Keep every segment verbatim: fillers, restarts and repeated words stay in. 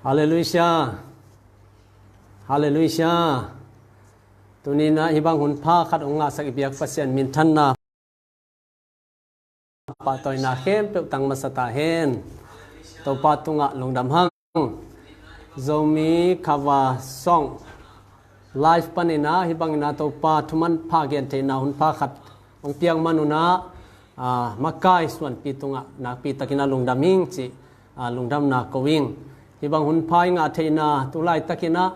Halleluiah. Halleluiah. Tuninah hibang hun pha khat hong ngahsak i biak Pasian minthanna pahtawina khempeuh tang masa ta hen. Topa tungah lungdam hang. Zomi Kava Song live paninah hibangin ah Topa thuman pha gentheihna hun pha khat hong piak manunah, ah, makai suanpi tungah nakpi takin ah lungdam ing cih, ah, lungdamna ko ing. Hibang hun pha i ngah theihna tu laitakin ah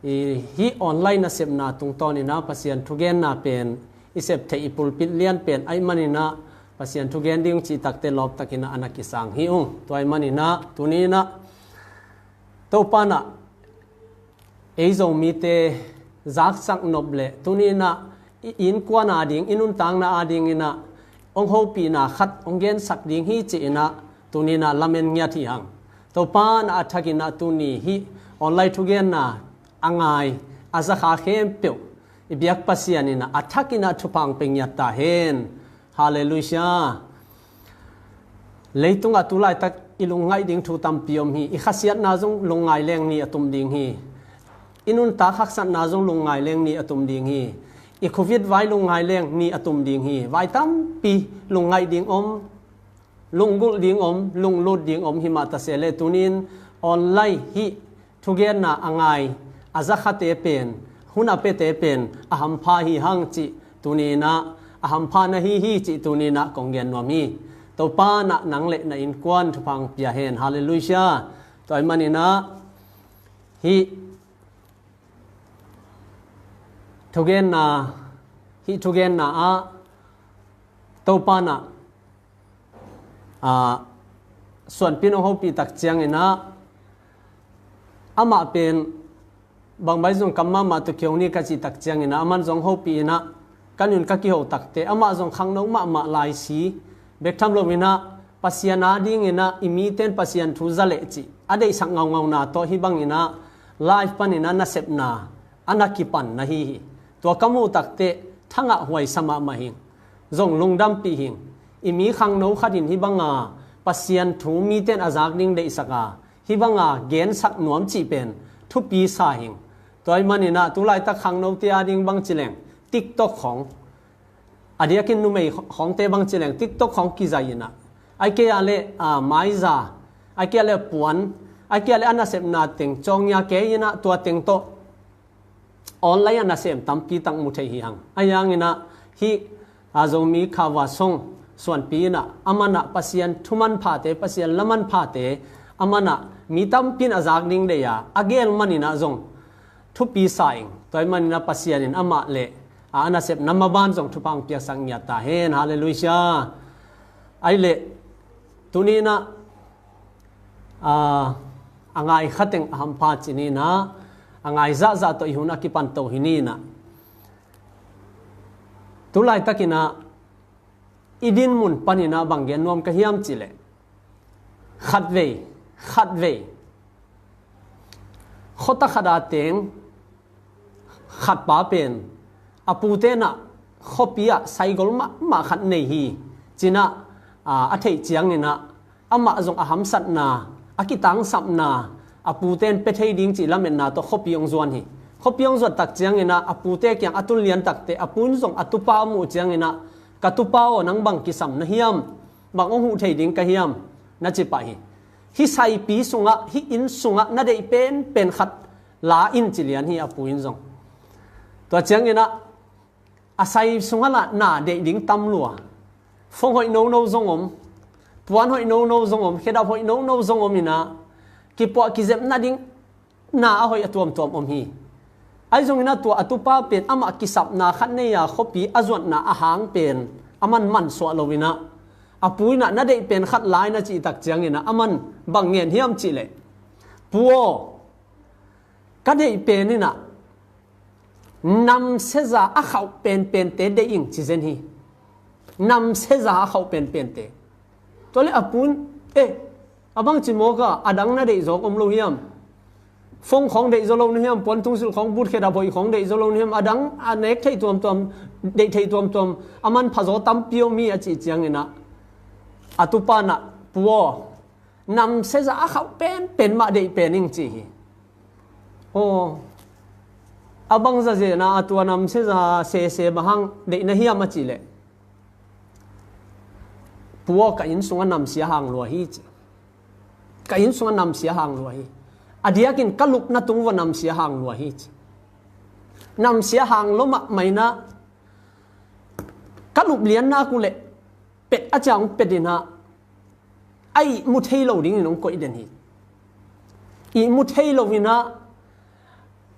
i hih online nasepna tungtawnin ah Pasian thugenna pen i sep theih i pulpit lian pen ahih manin ah Pasian thugen ding cih takte lawp takin ah a na kisang hi ung. Tua ahih manin ah tuninah Topa nah ei Zomite zaksak nop le tuninah i innkuan ading, i nuntakna adingin ah hong hopihna khat hong gensak ding hi ci-in ah tuninah lamen ngiat hi hang. Topa nah a thakin ah tuni hih online thugenna a ngai a zakha khempeuh i biak Pasian in ah a thakin ah thupha hong pia ngiat ta hen. Halleluiah. Leitungah tu laitak i lungngaih ding thu tampi om hi. I khasiatna zong lungngai leng ni a tum ding hi. I nuntak haksatna zong lungngai leng ni a tum ding hi. I covid vai lungngai leng ni a tum ding hi. Vai tampi lungngaih ding om, lunggulh ding om, lunglut ding om hi mah ta se le tunin online hih thugenna a ngai a zakhate pen, hun a piate pen a hampha hi hang cih tuninah a hampha na hi hi cih tuninah kong gen nuam hi. Topa nah nang le na innkuan thupha hong pia hen. Halleluiah. Tua ahih manin ah hih thugenna, hih thugenna ah Topa nah, ah, suanpi nong hopih tak ciangin ah amah pen bangbai zong kam mahmah tu kio ni ka cih tak ciangin ah aman zong hopih in ah ka nun ka kiho takte amah zong khangno mahmah lai si bek tham loin ah Pasian adingin ah i miten Pasian thu za leh cih a deihsak ngaungauna tawh hibangin ah live panin ah nasepna a na kipan na hi hi. Tua ka muh takte thangah huaisa mahmah hing. Zong lungdampih hing. I mi khangno khat in hibanga Pasian thu miten a zak ding deihsak a hibanga gensak nuam cih pen thupi sa hing. Tua ahih manin ah tu laitak khangnote ading bang ci leng TikTok khawng, a diakin numei khawngte bang ci leng TikTok khawng kizai in ah ai kei ah le, ah, maiza, ai kei ah le puan, ai kei ah le a nasepna teng cawngia kei in ah tua teng tawh online a nasem tampi tak mu thei hi hang. Ahi hangin ah hih, ah, Zomi Kava Song suanpi in ah aman ah Pasian thuman phate, Pasian laman phate aman ah mi tampi in a zak ding deih a a gel manin ah zong thupi sa ing. Tua ahih manin ah Pasian in amah le, ah, a nasepna maban zong thupha hong piaksak ngiat ta hen. Halleluiah. Ahih leh tuninah, ah, a ngai khateng a hampha ci ninah a ngai zahzah tawh i hun a kipan to hi ninah tu laitakin ah i din mun panin ah bang gen nuam ka hiam cih leh khatvei, khatvei khuata khat a teng khatpa pen a pute in ah khuapi ah saigol mahmah khat nei hi ci-in ah, ah, a theih ciangin ah amah zong a hamsatna, a kitangsapna a pute in pia thei ding cih lametna tawh khuapi hong zuan hi. Khuapi hong zuat tak ciangin ah a pute kiang a tun lian takte a pu in zong a tupa a muh ciangin ah ka tupa aw, nang bang kisam na hiam? Bang hong huh thei ding ka hiam? Na ci pah hi. Hih saipi sungah, hih inn sungah na deih penpen khat la in ci lian hi a pu in zong. Tua ciangin ah a sai sungah lah na deih ding tam lua. Phone hoih nono zong om, puan hoih nono zong om, khedap hoih nono zong om in ah kipuah kizep nading na a hoih a tuamtuam om hi. Ahi zongin ah tua a tupa pen amah kisapna khat nei a khuapi a zuatna a hang pen aman mansuah lo in ah a pu in ah na deih pen khat la in a cih tak ciangin ah aman bang ngen hiam cih leh, pu aw, ka deih pen in ah namsiaza a khauh penpente deih ing ci zen hi. Namsiaza a khauh penpente. Tua leh a pu in, eh, a bang ci mawk a, a dang na deih zawk om lo hiam? Phone khawng deih zaw lo na hiam? Puantungsilh khawng, but khedap hoih khawng deih zaw lo na hiam? A dang a nek theih tuamtuam, deih theih tuamtuam a manpha zaw tampi om hi a cih ciangin ah a tupa in ah, pu aw, Namsia za a khauh penpen mah deih pen ing ci hi. Aw, a bangza zena a tua namsia za sese bang hang deih na hiam a cih leh, pu aw, ka inn sungah namsia hang lua hi ci. Ka inn sungah namsia hang lua hi. A diakin ka lupna tung uah namsia hang lua hi ci. Namsia hang lua mahmah inah, ka lup lianna uh leh pet a ciang pet inah, a ihmu thei lo dingin hong koih den hi. Ihmu thei lo inah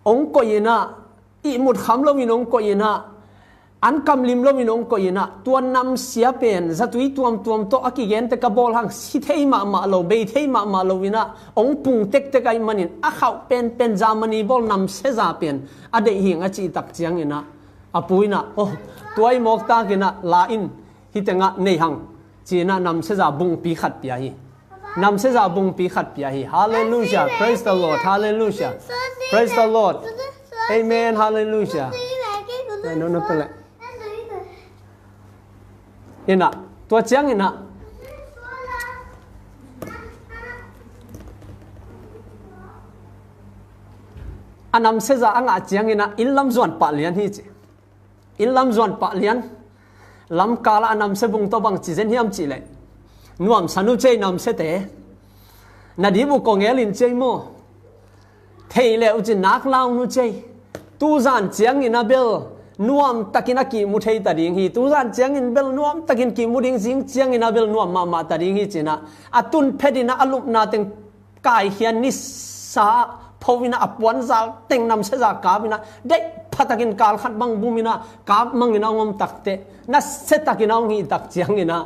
hong koih inah, ihmut kham loin hong koih inah, an kam lim loin hong koih inah, tua namsia pen zatui tuamtuam tawh a kigente ka bawl hang si thei mahmah lo, bei thei mahmah lo inah hong pung tektek ahih manin a khauh penpen Germany bawl namsia za pen a deih hing a cih tak ciang inah, a pu inah, aw, tua i mawktak inah la in, hih tengah nei hang ci inah namsia za bungpi khat pia hi. Namsia za bungpi khat pia hi. Hallelujah. Praise the Lord. Hallelujah. Praise the Lord. Amen. Hallelujah. Ai, no, no, pele. Inah, tua ciang inah, a namsia za a ngah ciang inah inn lam zuan pah lian hi ci. Inn lam zuan pah lian. Lamkal ah a namsia bung tawh bang ci zen hiam cih leh, nuamsa nu cei namsiate. Na dip uh kong el in cei maw? Thei leh uh cin nak lau nu cei. Tuzan ciang inah bel nuam takin a kihmu thei ta ding hi. Tuzan ciangin bel nuam takin kihmu ding, zing ciang inah bel nuam mahmah ta ding hi ci inah, a tun phet inah a lupna teng kaikhia nisa pho inah, a puanzal teng namsia za kap inah, deih pha takin kal khat bang bum inah kap mang inah hong om takteh, nasia takin a hong hih tak ciang inah,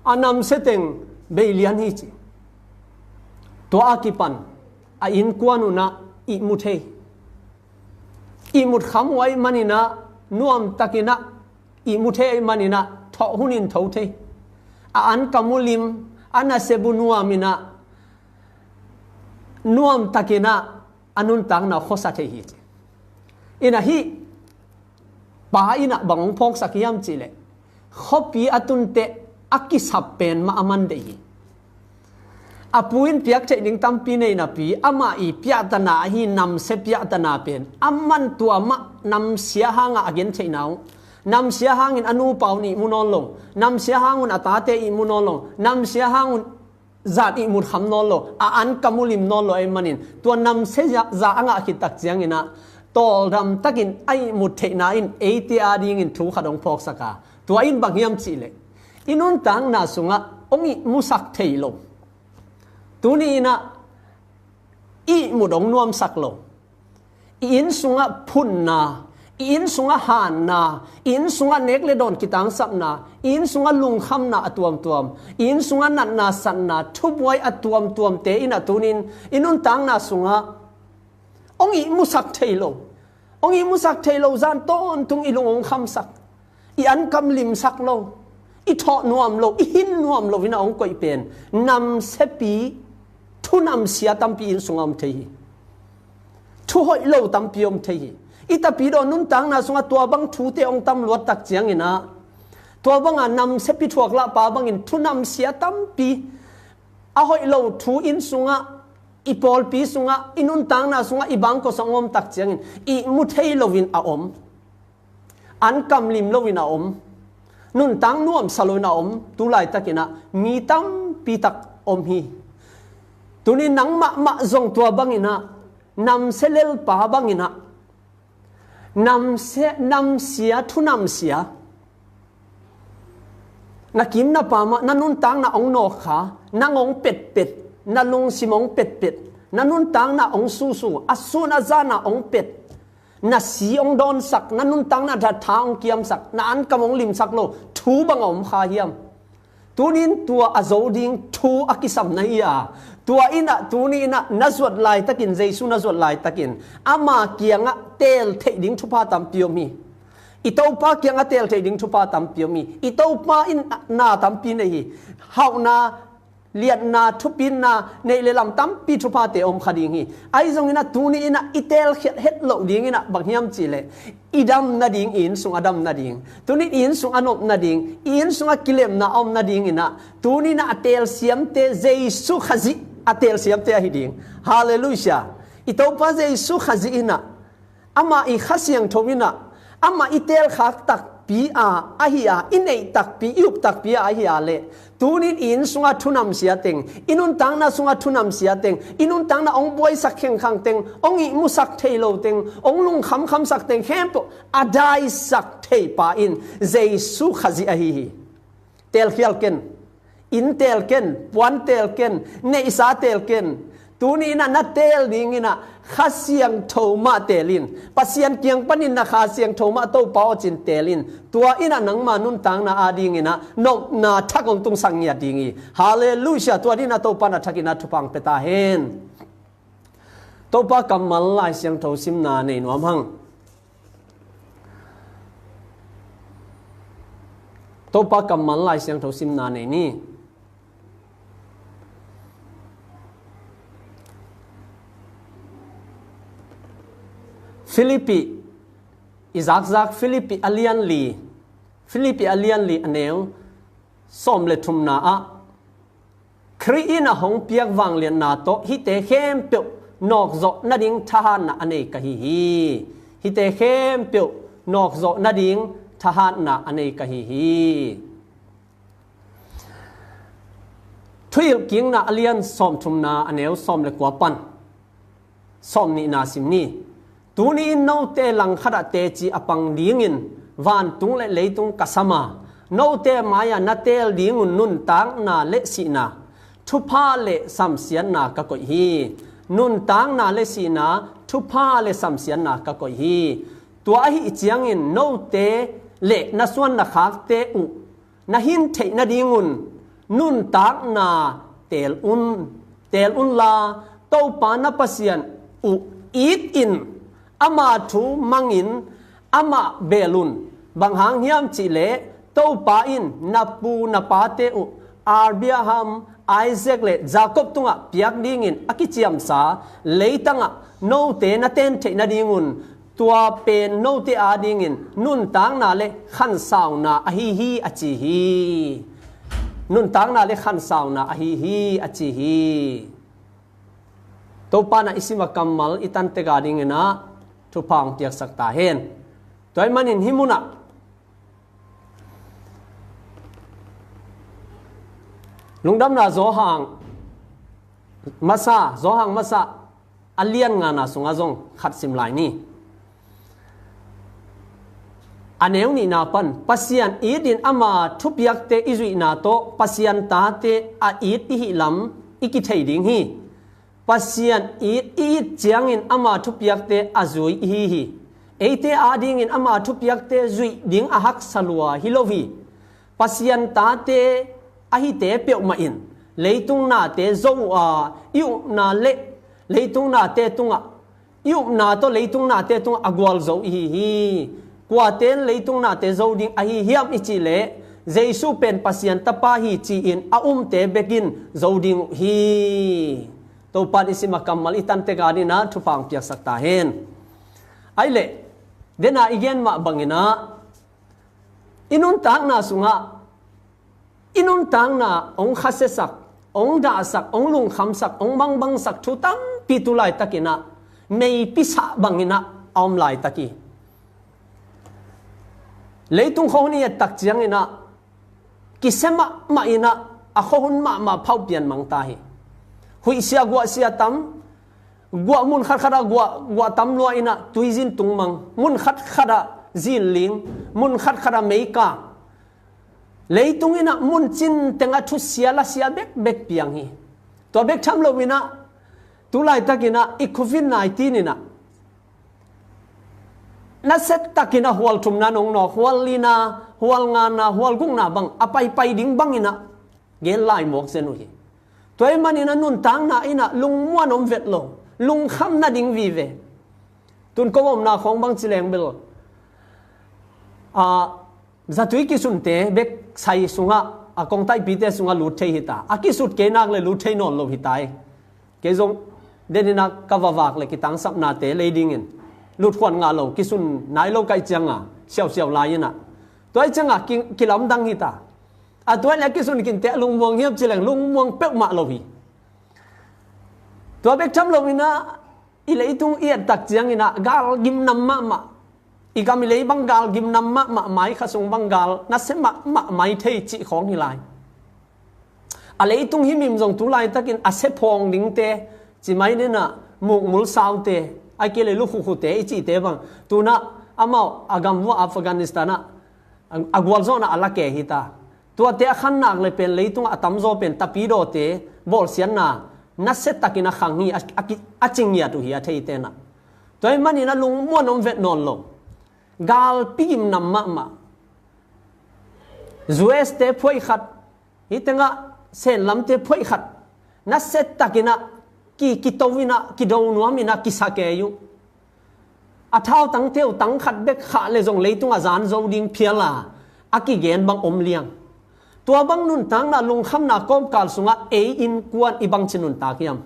a namsia teng bei lian hi ci. Tua a kipan a innkuan uh inah ihmu thei, ihmut kham uh ahih man inah, nuam tak inah ihmu thei ahih man inah, thawh hun in tho thei. A an kam uh lim, a nasep uh nuam inah, nuam tak inah a nuntakna uh khuasa thei hi ci. Inah hih pa inah bang hong phawksak hiam cih leh, khuapi a tunteh a kisap pen mah a man deih hi. A pu in piak theih ding tampi nei napi, amah i piahtana ahi namsia piahtana pen a man, tua mah namsia hangah a gen theihna uh. Namsia hangin a nupa un ihmu nawn lo. Namsia hang un a tate ihmu nawn lo. Namsia hang un zat ihmut kham nawn lo, a an kam uh lim nawn lo ahih manin, tua namsia za, za a ngah khit tak ciang inah, tawldam takin a ihmut theihna in eite a dingin thu khat hong phawksak a, tua in bang hiam cih leh, i nuntakna sungah hong ihmusak thei lo, tuni inah ihmut hong nuamsak lo, i inn sungah phunna, i inn sungah hanna, i inn sungah nek le dawn kitangsapna, i inn sungah lungkhamna a tuamtuam, i inn sungah natna satna, thubuai a tuamtuamte inah tuni in i nuntakna sungah hong ihmusak thei lo, hong ihmusak thei lo, zan tawntung i lung hong khamsak, i an kam limsak lo, i thawh nuam lo, i hin nuam lo inah hong koih pen namsiapi, thu namsia tampi inn sungah om thei hi. Thu hoih lo tampi om thei hi. I tapidaw nuntakna sungah tua bang thute hong tam luat tak ciang inah, tua banga namsiapi thuaklahpa bangin thu namsia tampi, a hoih lo thu inn sungah, i pawlpi sungah, i nuntakna sungah, i bangkua sungah hong om tak ciangin ihmu thei loin a om. An kam lim loin a om, nuntak nuamsa loin a om tu laitak inah mi tampi tak om hi. Tuni nang mahmah zong tua bang inah, namsia lelpa bang inah, namsia, namsia, thu namsia, na kim na pam ah na nuntakna hong nawkkha, nang hong petpet, na lungsim hong petpet, na nuntakna hong susu, a sun a zan ah hong pet, na si hong dawnsak, na nuntakna tha, tha hong kiamsak, na an kam hong limsak lo thu bang a om kha hiam? Tuni in tua a zo ding thu a kisam na hi a, tua inah tuni inah na zuat laitakin, Jesu na zuat laitakin, ama kiangah teel theih ding thupha tampi om hi. I Topa kiangah teel theih ding thupha tampi om hi. I Topa in na tampi nei hi. Hauhna, liatna, thupitna, neih le lam tampi thuphate om kha ding hi. Ahi zongin ah tuni in ah i teelkhiat het loh dingin ah bang hiam cihleh, i dam nading, i inn sung a dam nading, tuni in i inn sung a nop nading, i inn sung a kilemna a om nadingin ah tuni in ah a teelsiamte Jesu Khazih a teelsiamte ahi ding. Halleluiah. I Topa Jesu Khazih in ah, amah i Kha Siangtho in ah, amah i teelkhak takpi a ahi a, i neih takpi, i up takpi a ahi a leh, tunin i inn sungah thunamsia teng, i nuntakna sungah thunamsia teng, i nuntakna hong buaisak khengkhang teng, hong ihmusak thei lo teng, hong lungkhamkhamsak teng khempeuh a daisak thei pa in Jesu Khazih ahi hi. Teelkhial ken, inn teel ken, puan teel ken, neihsa teel ken. Tuni in ah na teel dingin ah Kha Siangtho mah teel in. Pasian kiang panin na Kha Siangtho mah Topa aw cin teel in. Tua in ah nangma nuntakna adingin ah nopna thak hong tungsak ngiat ding hi. Halleluiah. Tua dingin ah Topa na thakin ah thupha hong pia ta hen. Topa kammal Lai Siangtho simna nei nuam hang. Topa kammal Lai Siangtho simna nei ni. Filipi, i zakzak Filipi a lian li, Filipi a lian li a neu sawm le thumna ah, Khrih in a hong piak vangliatna tawh hihte khempeuh nawkzawh nading thahatna a nei ka hi hi. Hihte khempeuh nawkzawh nading thahatna a nei ka hi hi. Thuhilhkikna a lian sawmthumna a neu sawm le kua pan sawmnihna sim ni. Tuni in note langkhatah teci a pang dingin vantung le leitung ka sam a, note mai-ah na teel dingun nuntakna le sihna, thupha le samsiatna ka koih hi. Nuntakna le sihna, thupha le samsiatna ka koih hi. Tua ahi ciangin note le na suan na khakte uh na hin theih nadingun nuntakna teel un, teel unla, Topa na Pasian uh it in, ama thu mangin amah beel un. Bang hang hiam cihleh, Topa in na pu na pate uh Abraham, Isaac le Jacob tungah piak dingin a kiciamsa leitangah note na ten theih nadingun, tua pen note adingin nuntakna le khansauna ahi hi, a ci hi. Nuntakna le khansauna ahi hi, a ci hi. Topa na i sim a kammal i tantek adingin ah thupha hong piaksak ta hen. Tua ahih manin hih munah Lungdamna Johan masa, Johan masa a lian ngana sungah zong khat sim lai ni. A neu nihna pan, Pasian it in ama thupiakte i zuihna tawh Pasian tate a it i hih lam i kithei ding hi. Pasian it i it ciangin ama thupiakte a zui i hi hi. Eite adingin ama thupiakte zuih ding a haksa lua hi lo hi. Pasian tate ahite peuhmah in leitung nate zo uh a, i upna le leitung nate tungah, i upna tawh leitung nate tungah a gualzo i hi hi. Kuate in leitung nate zo ding ahi hiam i cih leh, Jesu pen Pasian Tapa hi ci-in a umte bek in zo ding uh hi. Topa in i sim a kammal i tantek adingin ah thupha hong piaksak ta hen. Ahih leh, dena i gen mah bangin ah, i nuntakna sungah, i nuntakna hong khasiasak, hong dahsak, hong lungkhamsak, hong bangbangsak thu tampi tu laitakin ah meipisah bangin ah a om laitak hi. Leitung khuahun i et tak ciangin ah, kisia mahmah in ah, a khuahun mahmah phauh pian mang ta hi. Huihsia guahsia tam, guah mun khatkhat ah guah, guah tam lua in ah tuizin tung mang, mun khatkhat ah zinling, mun khatkhat ah meika. Leitung in ah mun cin tengah thusia lasia bekbek piang hi. Tua bek tham loin ah, tu laitakin ah i covid nineteen in ah, nasia takin ah hual thumna nong nawk, hual lina, hual ngana, hual gukna bang a paipai ding bangin ah gen lai mawk zen uh hi. Tua ahih manin ah nuntakna in ah lungmuan om vet lo, lungkham nading vive. Tun ko omna khawng bang ci leng bel, a, zatui kisunte bek sai sungah a kongtaihpite sungah lut thei hi ta. A kisut kei nak le lut thei nawn lo hi ta hi. Kei zong deninah ka vavak le kitangsapnate lei dingin lutkhuan ngah lo, kisun nai lo kaih cianga siausiau lai inah, tua ih cianga ki, kilamdang hi ta. A tua le a kisun kinte a lungmuang hiam cileng lungmuang peuhmah lo hi. Tua bek tham lo inah i leitung i ettak cianginah gal gimnam mahmah, i gam i lei bang gal gimnam mahmah, mai kha sung bang gal nasia mahmah mai thei cih khawng hi lai. A leitung himhim zong tu laitakin a sia phawng dingte, ci mai ninah mukmul saute, ai kei le lukhukhute i cihte bang tunah amau a gam vua Afghanistan ah a gualzawhna a la ke hi ta. Tuate a khannak le pen leitungah a tamzaw pen tapidawte bawlsiatna nasia takin a khang hi, a, a, a cingiat uh hi a theitenah. Tua ih maninah lungmuan om vet nawn lo. Galpi gimnam mahmah. U S te phuaih khat, hih tengah Senlamte phuaih khat nasia takinah ki, kito inah kido nuam inah kisa kei uh. A thautangte uh tang khat bek khah le zong leitungah zan zo ding phial a, a kigen bang om liang. Tua bang nuntakna lungkhamna kawmkal sungah ei innkuan i bangci nuntak hiam?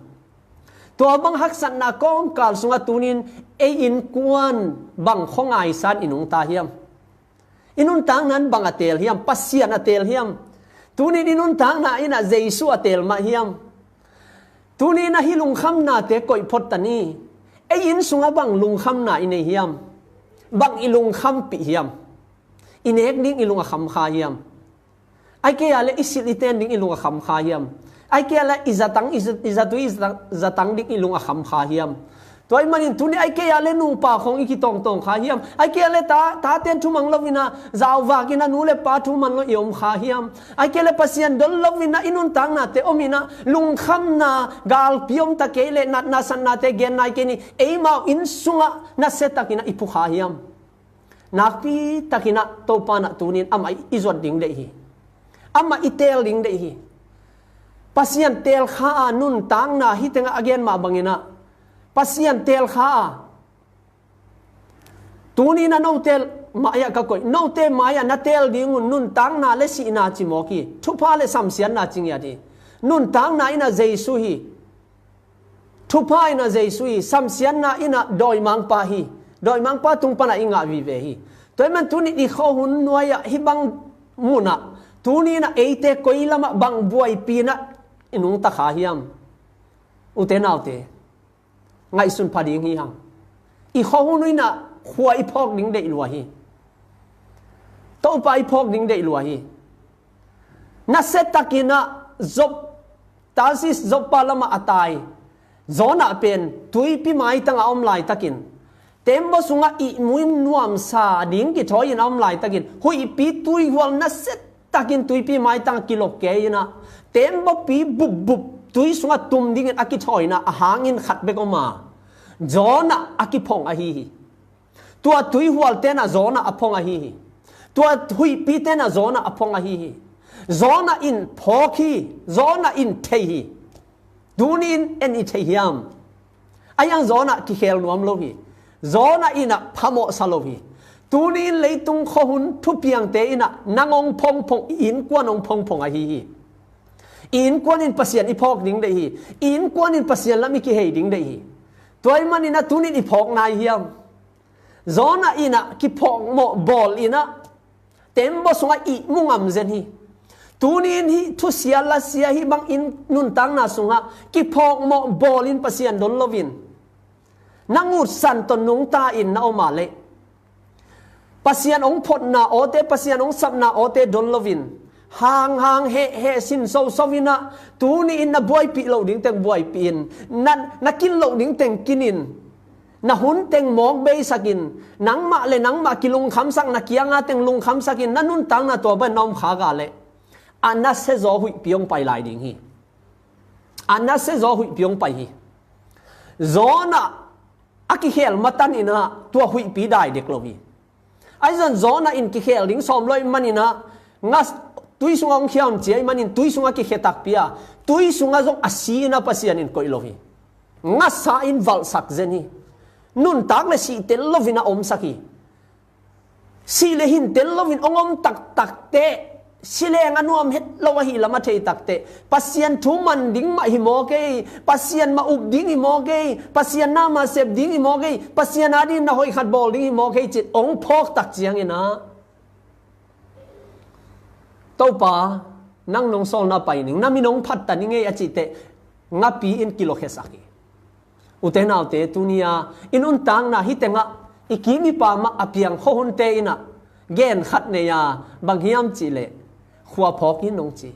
Tua bang haksatna kawmkal sungah tunin ei innkuan bang khuangaisan i nungta hiam? I nuntakna in bang a teel hiam? Pasian a teel hiam? Tunin i nuntakna inah Jesu a teel mah hiam? Tuninah hih lungkhamnate koih phot ta ni. Ei inn sungah bang lungkhamna i nei hiam? Bang i lungkhampih hiam? I nek ding i lung a khamkha hiam? Ai kei a le i silh i ten ding i lung a khamkha hiam? Ai kei a le i zatang, i za-, i zatui i za-, zatang ding i lung a khamkha hiam? Tua ih manin tuni ai kei a le nupa khawng i kitawngtawng kha hiam? Ai kei a le ta, taten thumang lo inah zauvak inah nu le pa thuman lo i om kha hiam? Ai kei a le Pasian don lo inah i nuntaknate om inah lungkhamna galpi om ta kei le natna satnate gen nai kei ni, eimau inn sungah nasia takinah i phu kha hiam? Nakpi takinah Topa nah tunin amah i zuat ding deih hi. Amah i teel ding deih hi. Pasian teel kha a nuntakna hih tengah a gen mah banginah Pasian teel kha a, tuninah note mai-ah ka koih, note mai-ah na teel dingun nuntakna le sihna cimawk hi. Thupha le samsiatna cingiat hi. Nuntakna inah Jesu hi. Thupha inah Jesu hi, samsiatna inah dawimangpa hi. Dawimangpa tung panah i ngah vive hi. Tua ih man tuni i khuahun nuai-ah hih bang munah tuni inah eite koi lamah bang buaipi inah i nungta kha hiam? Ute naute, ngaihsun pha ding hi hang. I khuahun uh inah khua i phawk ding deih lua hi. Topa i phawk ding deih lua hi. Nasia takinah Jop, Tarsis Joppa lamah a tai Jonah pen tuipi maitangah a om laitakin, tembaw sungah ihmu in nuamsa ding kithawi in a om laitakin, huihpi tuihual nasia takin tuipi maitangah kilok kei inah, tembawpi bupbup tui sungah tum dingin a kithawina a hangin khat bek om a, Jonah a kiphong ahi hi. Tua tuihual tenah Jonah a phong ahi hi. Tua huihpi tenah Jonah a phong ahi hi. Jonah in phawk hi. Jonah in thei hi. Tuni in en i thei hiam? Ahi hang Jonah kikhel nuam lo hi. Jonah inah phamawhsa lo hi. Tuni in leitung khuahun thupiangte inah nang hong phongphong, i innkuan hong phongphong ahi hi. I innkuan in Pasian i phawk ding deih hi. I innkuan in Pasian lam i kihei ding deih hi. Tua ih maninah tuni in i phawk nai hiam? Jonah inah kiphawkmawh bawl inah tembaw sungah ihmu ngam zen hi. Tuni in hih thusia lasia hih bangin nuntakna sungah kiphawkmawh bawlin Pasian don loin, na ngutsan tawh nungta in na om a leh, Pasian hong photna awte, Pasian hong sapna awte don loin, hanghang hehheh sin soso inah tuni in na buaipih loh dingteng buaipih in, na, na kin loh dingteng kin in, na hun teng mawk beisak in, nangmah le nangmah kilungkhamsak, na kianga teng lungkhamsak in, na nuntakna tua bangin na om khak a leh, a nasia zaw huihpi hong pai lai ding hi. A nasia zaw huihpi hong pai hi. Jonah a kikhel matan inah tua huihpi dai dek lo hi. Ahi zongin Jonah in kikhel ding sawm lo ahih maninah, ngas, tui sungah hong khia un ci ahih manin tui sungah kikhia takpi a, tui sungah zong a si inah Pasian in koih lo hi. Ngasa in valhsak zen hi. Nuntak le sih tel loin a omsak hi. Sih le hin tel loin hong om taktak teh, sileng a nuam het lo ahi lam a thei takteh, Pasian thu man ding mah hi maw kei, Pasian mah up ding hi maw kei, Pasian na mah sep ding hi maw kei, Pasian ading na hoih khat bawl ding hi maw kei cin ong phawk tak ciangin ah, Topa, nang nong sawlna pai ning, na min ong phat ta ning ei a cihteh, ngapi in kilokhesak hi. Ute naute, tuni-a i nuntakna hi tengah i kim i pam ah a piang khuahunte in ah gen khat nei a, bang hiam cihleh, khua phawk in nong ci.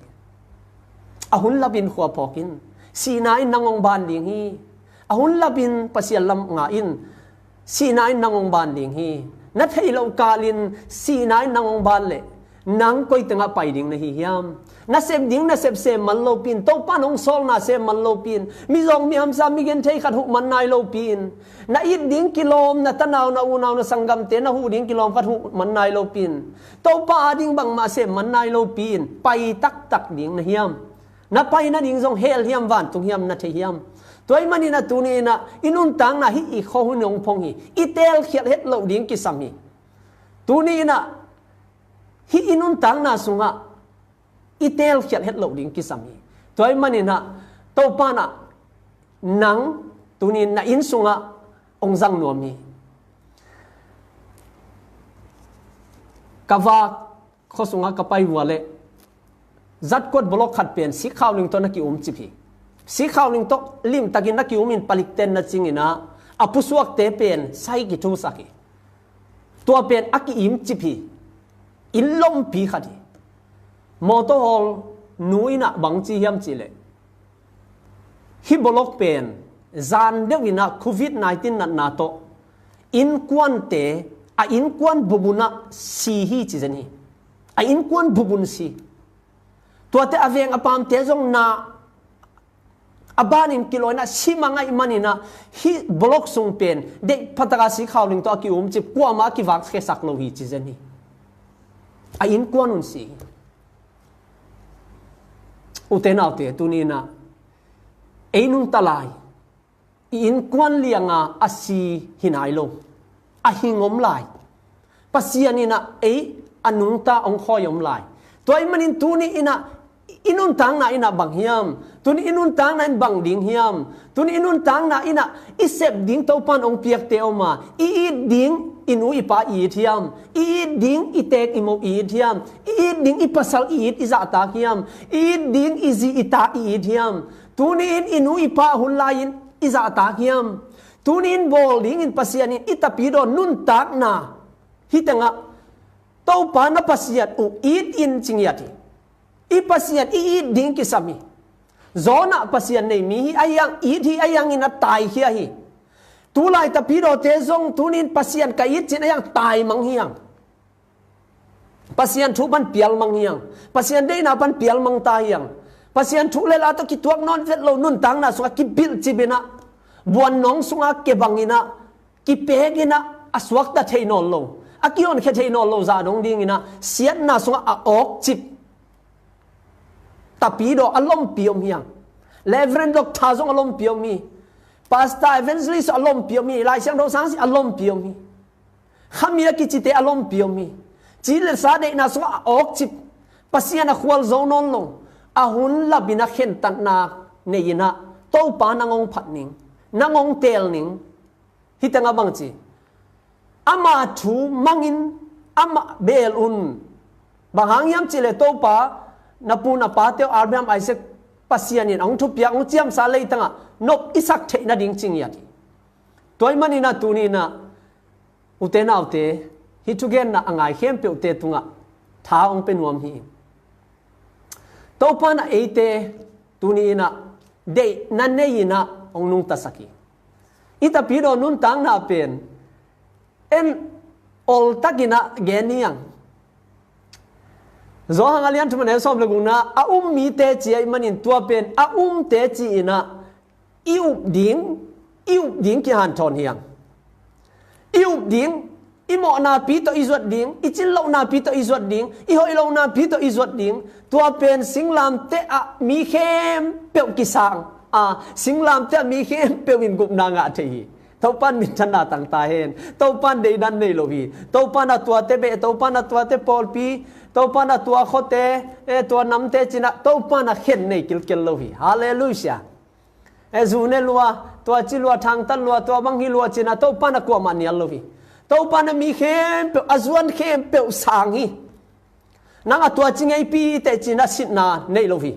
A hun lapin khua phawk in, sihna in nang ong ban ding hi. A hun lapin Pasian lam nga in, sihna in nang ong ban ding hi. Na theih loh kalin sihna in nang ong ban leh, nang koi tengah pai ding na hi hiam? Na sep ding na sep sem man lopi in, Topa nong sawlna sem man lopi in, mizawng mihamsa migenthei khat huh man nai lopi in, na it ding kilawm, na tanau na unau na sanggamte na huh ding kilawm khat huh man nai lopi in, Topa ading bangmah sem man nai lopi in, pai taktak ding na hiam? Na pai nading zong hell hiam, vantung hiam, na thei hiam? Tua ahih manin ah tuni in ah i nuntakna hih i khuahun ong phong hi. I teelkhialh het loh ding kisam hi. Tuni in ah hih i nuntakna sungah i teelkhialh het loh ding kisam hi. Tua ahih manin ah Topa in ah nang tuni in na inn sungah ong zang nuam hi. Ka vak khua sungah ka pai vua leh, zatkuat bolok khat pen sikkhau ling tawh na ki-umcip hi. Sikkhau ling tawh limtakin na ki-um in, palikten na cingin ah, a pusuakte pen sai kithusak hi. Tua pen a ki-imcip hi. Inn lompi khat hi. Mawtaw hawl nu in ah bang ci hiam cihleh, hih bolok pen zan deuh in ah covid nineteen natna tawh innkuante, a innkuan bubun ah si hi ci zen hi. A innkuan bubun si. Tuate a veng a pamte zong na a banin kilawh in ah si mang ahih manin ah, hih bolok sung pen deih phataka sikkhau ling tawh a ki-umcip, kuamah a kivakkhiasak lo hi ci zen hi. A innkuan un si hi. Ute naute, tuni in ah ei nungta lai, i innkuan lianga a si hi nai lo, a hing om lai. Pasian in ah ei a nungta ong khawi om lai. Tua ahih manin tuni in ah i nuntakna in ah bang hiam? Tuni i nuntakna in bang ding hiam? Tuni i nuntakna in ah i sep ding Topa in ong piakte om a, i it ding i nu i pa i it hiam? I it ding i teek i mo i it hiam? I it ding i pasal i it i zahtak hiam? I it ding i zi i ta i it hiam? Tuni in i nu i pa hun lai-in i zahtak hiam? Tuni in bawl dingin Pasian in i tapidaw nuntakna hih tengah, Topa na Pasian uh it in ci ngiat hi. I Pasian i it ding kisam hi. Jonah Pasian nei mi hi, a hiang it hi, a hiangin a taikhia hi. Tulai tapidawte zong tuni in Pasian ka it ci-in a hiang tai mang hi hang. Pasian thu pan pial mang hi hang. Pasian deihna pan pial mang ta hi hang. Pasian thu le la tawh kituak nawn vet lo nuntakna sungah kibilhcip in ah, buannawng sungah kebang in ah, kipek in ah, a suakta thei nawn lo, a kihonkhia thei nawn lo zah dong dingin ah, siatna sungah a awkcip tapidaw a lompi om hi hang. Reverend Doctor zong a lompi om hi. Pastor, Evangelist a lompi om hi. Lai Siangtho sang si a lompi om hi. Khami a kicite a lompi om hi. Ci le sa deihna sungah a awkcip, Pasian a khual zo nawn lo, a hun lapin a khentatna nei in ah, Topa nang ong phat ning, nang ong teel ning. Hih tengah bang ci, ama thu mangin, ama beel un. Bang hang hiam cihleh Topa, na pu na pate uh Abraham, Isaac, Pasian in a hong thupiak, hong ciamsa leitangah nop i sak theih nading ci ngiat hi. Tua ahih manin ah tuni in ah, ute naute, hih thugenna a ngai khempeuhte tungah tha hong pia nuam hi. Topa in ah eite tuni in ah deihna nei in ah hong nungtasak hi. I tapidaw nuntakna pen en oltakin ah gen hi hang. Johan a lian thum a neu sawm le gukna, a um mite ci ahih manin tua pen a umte ci-in ah i up ding, i up ding kihanthawn hi hang. I up ding, i mawhnapi tawh i zuat ding, i cinlohnapi tawh i zuat ding, i hoihlohnapi tawh i zuat ding. Tua pen singlamteh ah mi khempeuh kisang a, singlamteh ah mi khempeuh in gupna ngah thei hi. Topan minthanna tang ta hen. Topan deidan nei lo hi. Topan a tuate beh, Topan a tuate pawlpi, Topan a tua khuate, eh, tua namte cinah Topan a khen nei kilkel lo hi. Halleluiah. Eh, zu ne lua, tua ci lua, thangtat lua, tua bang hi lua cinah Topan a kuamah nial lo hi. Topan a mi khempeuh, a zuan khempeuh sang hi. Nang a tua ci ngeipi teh cinah sitna nei lo hi.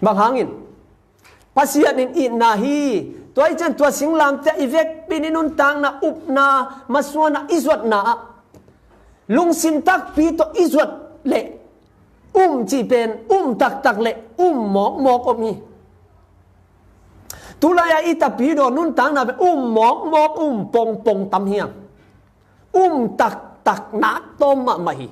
Bang hangin? Pasian in itna hi. Tua i cian tua singlamteh i vekpi in i nuntakna, upna, masuanna, i zuatna ah lungsim takpi tawh i zuat leh um cih pen um taktak leh um mawkmawk om hi. Tulai-ah i tapidaw nuntakna pen um mawkmawk, um pongpong tam hiam? Um taktak nak tawm mahmah hi.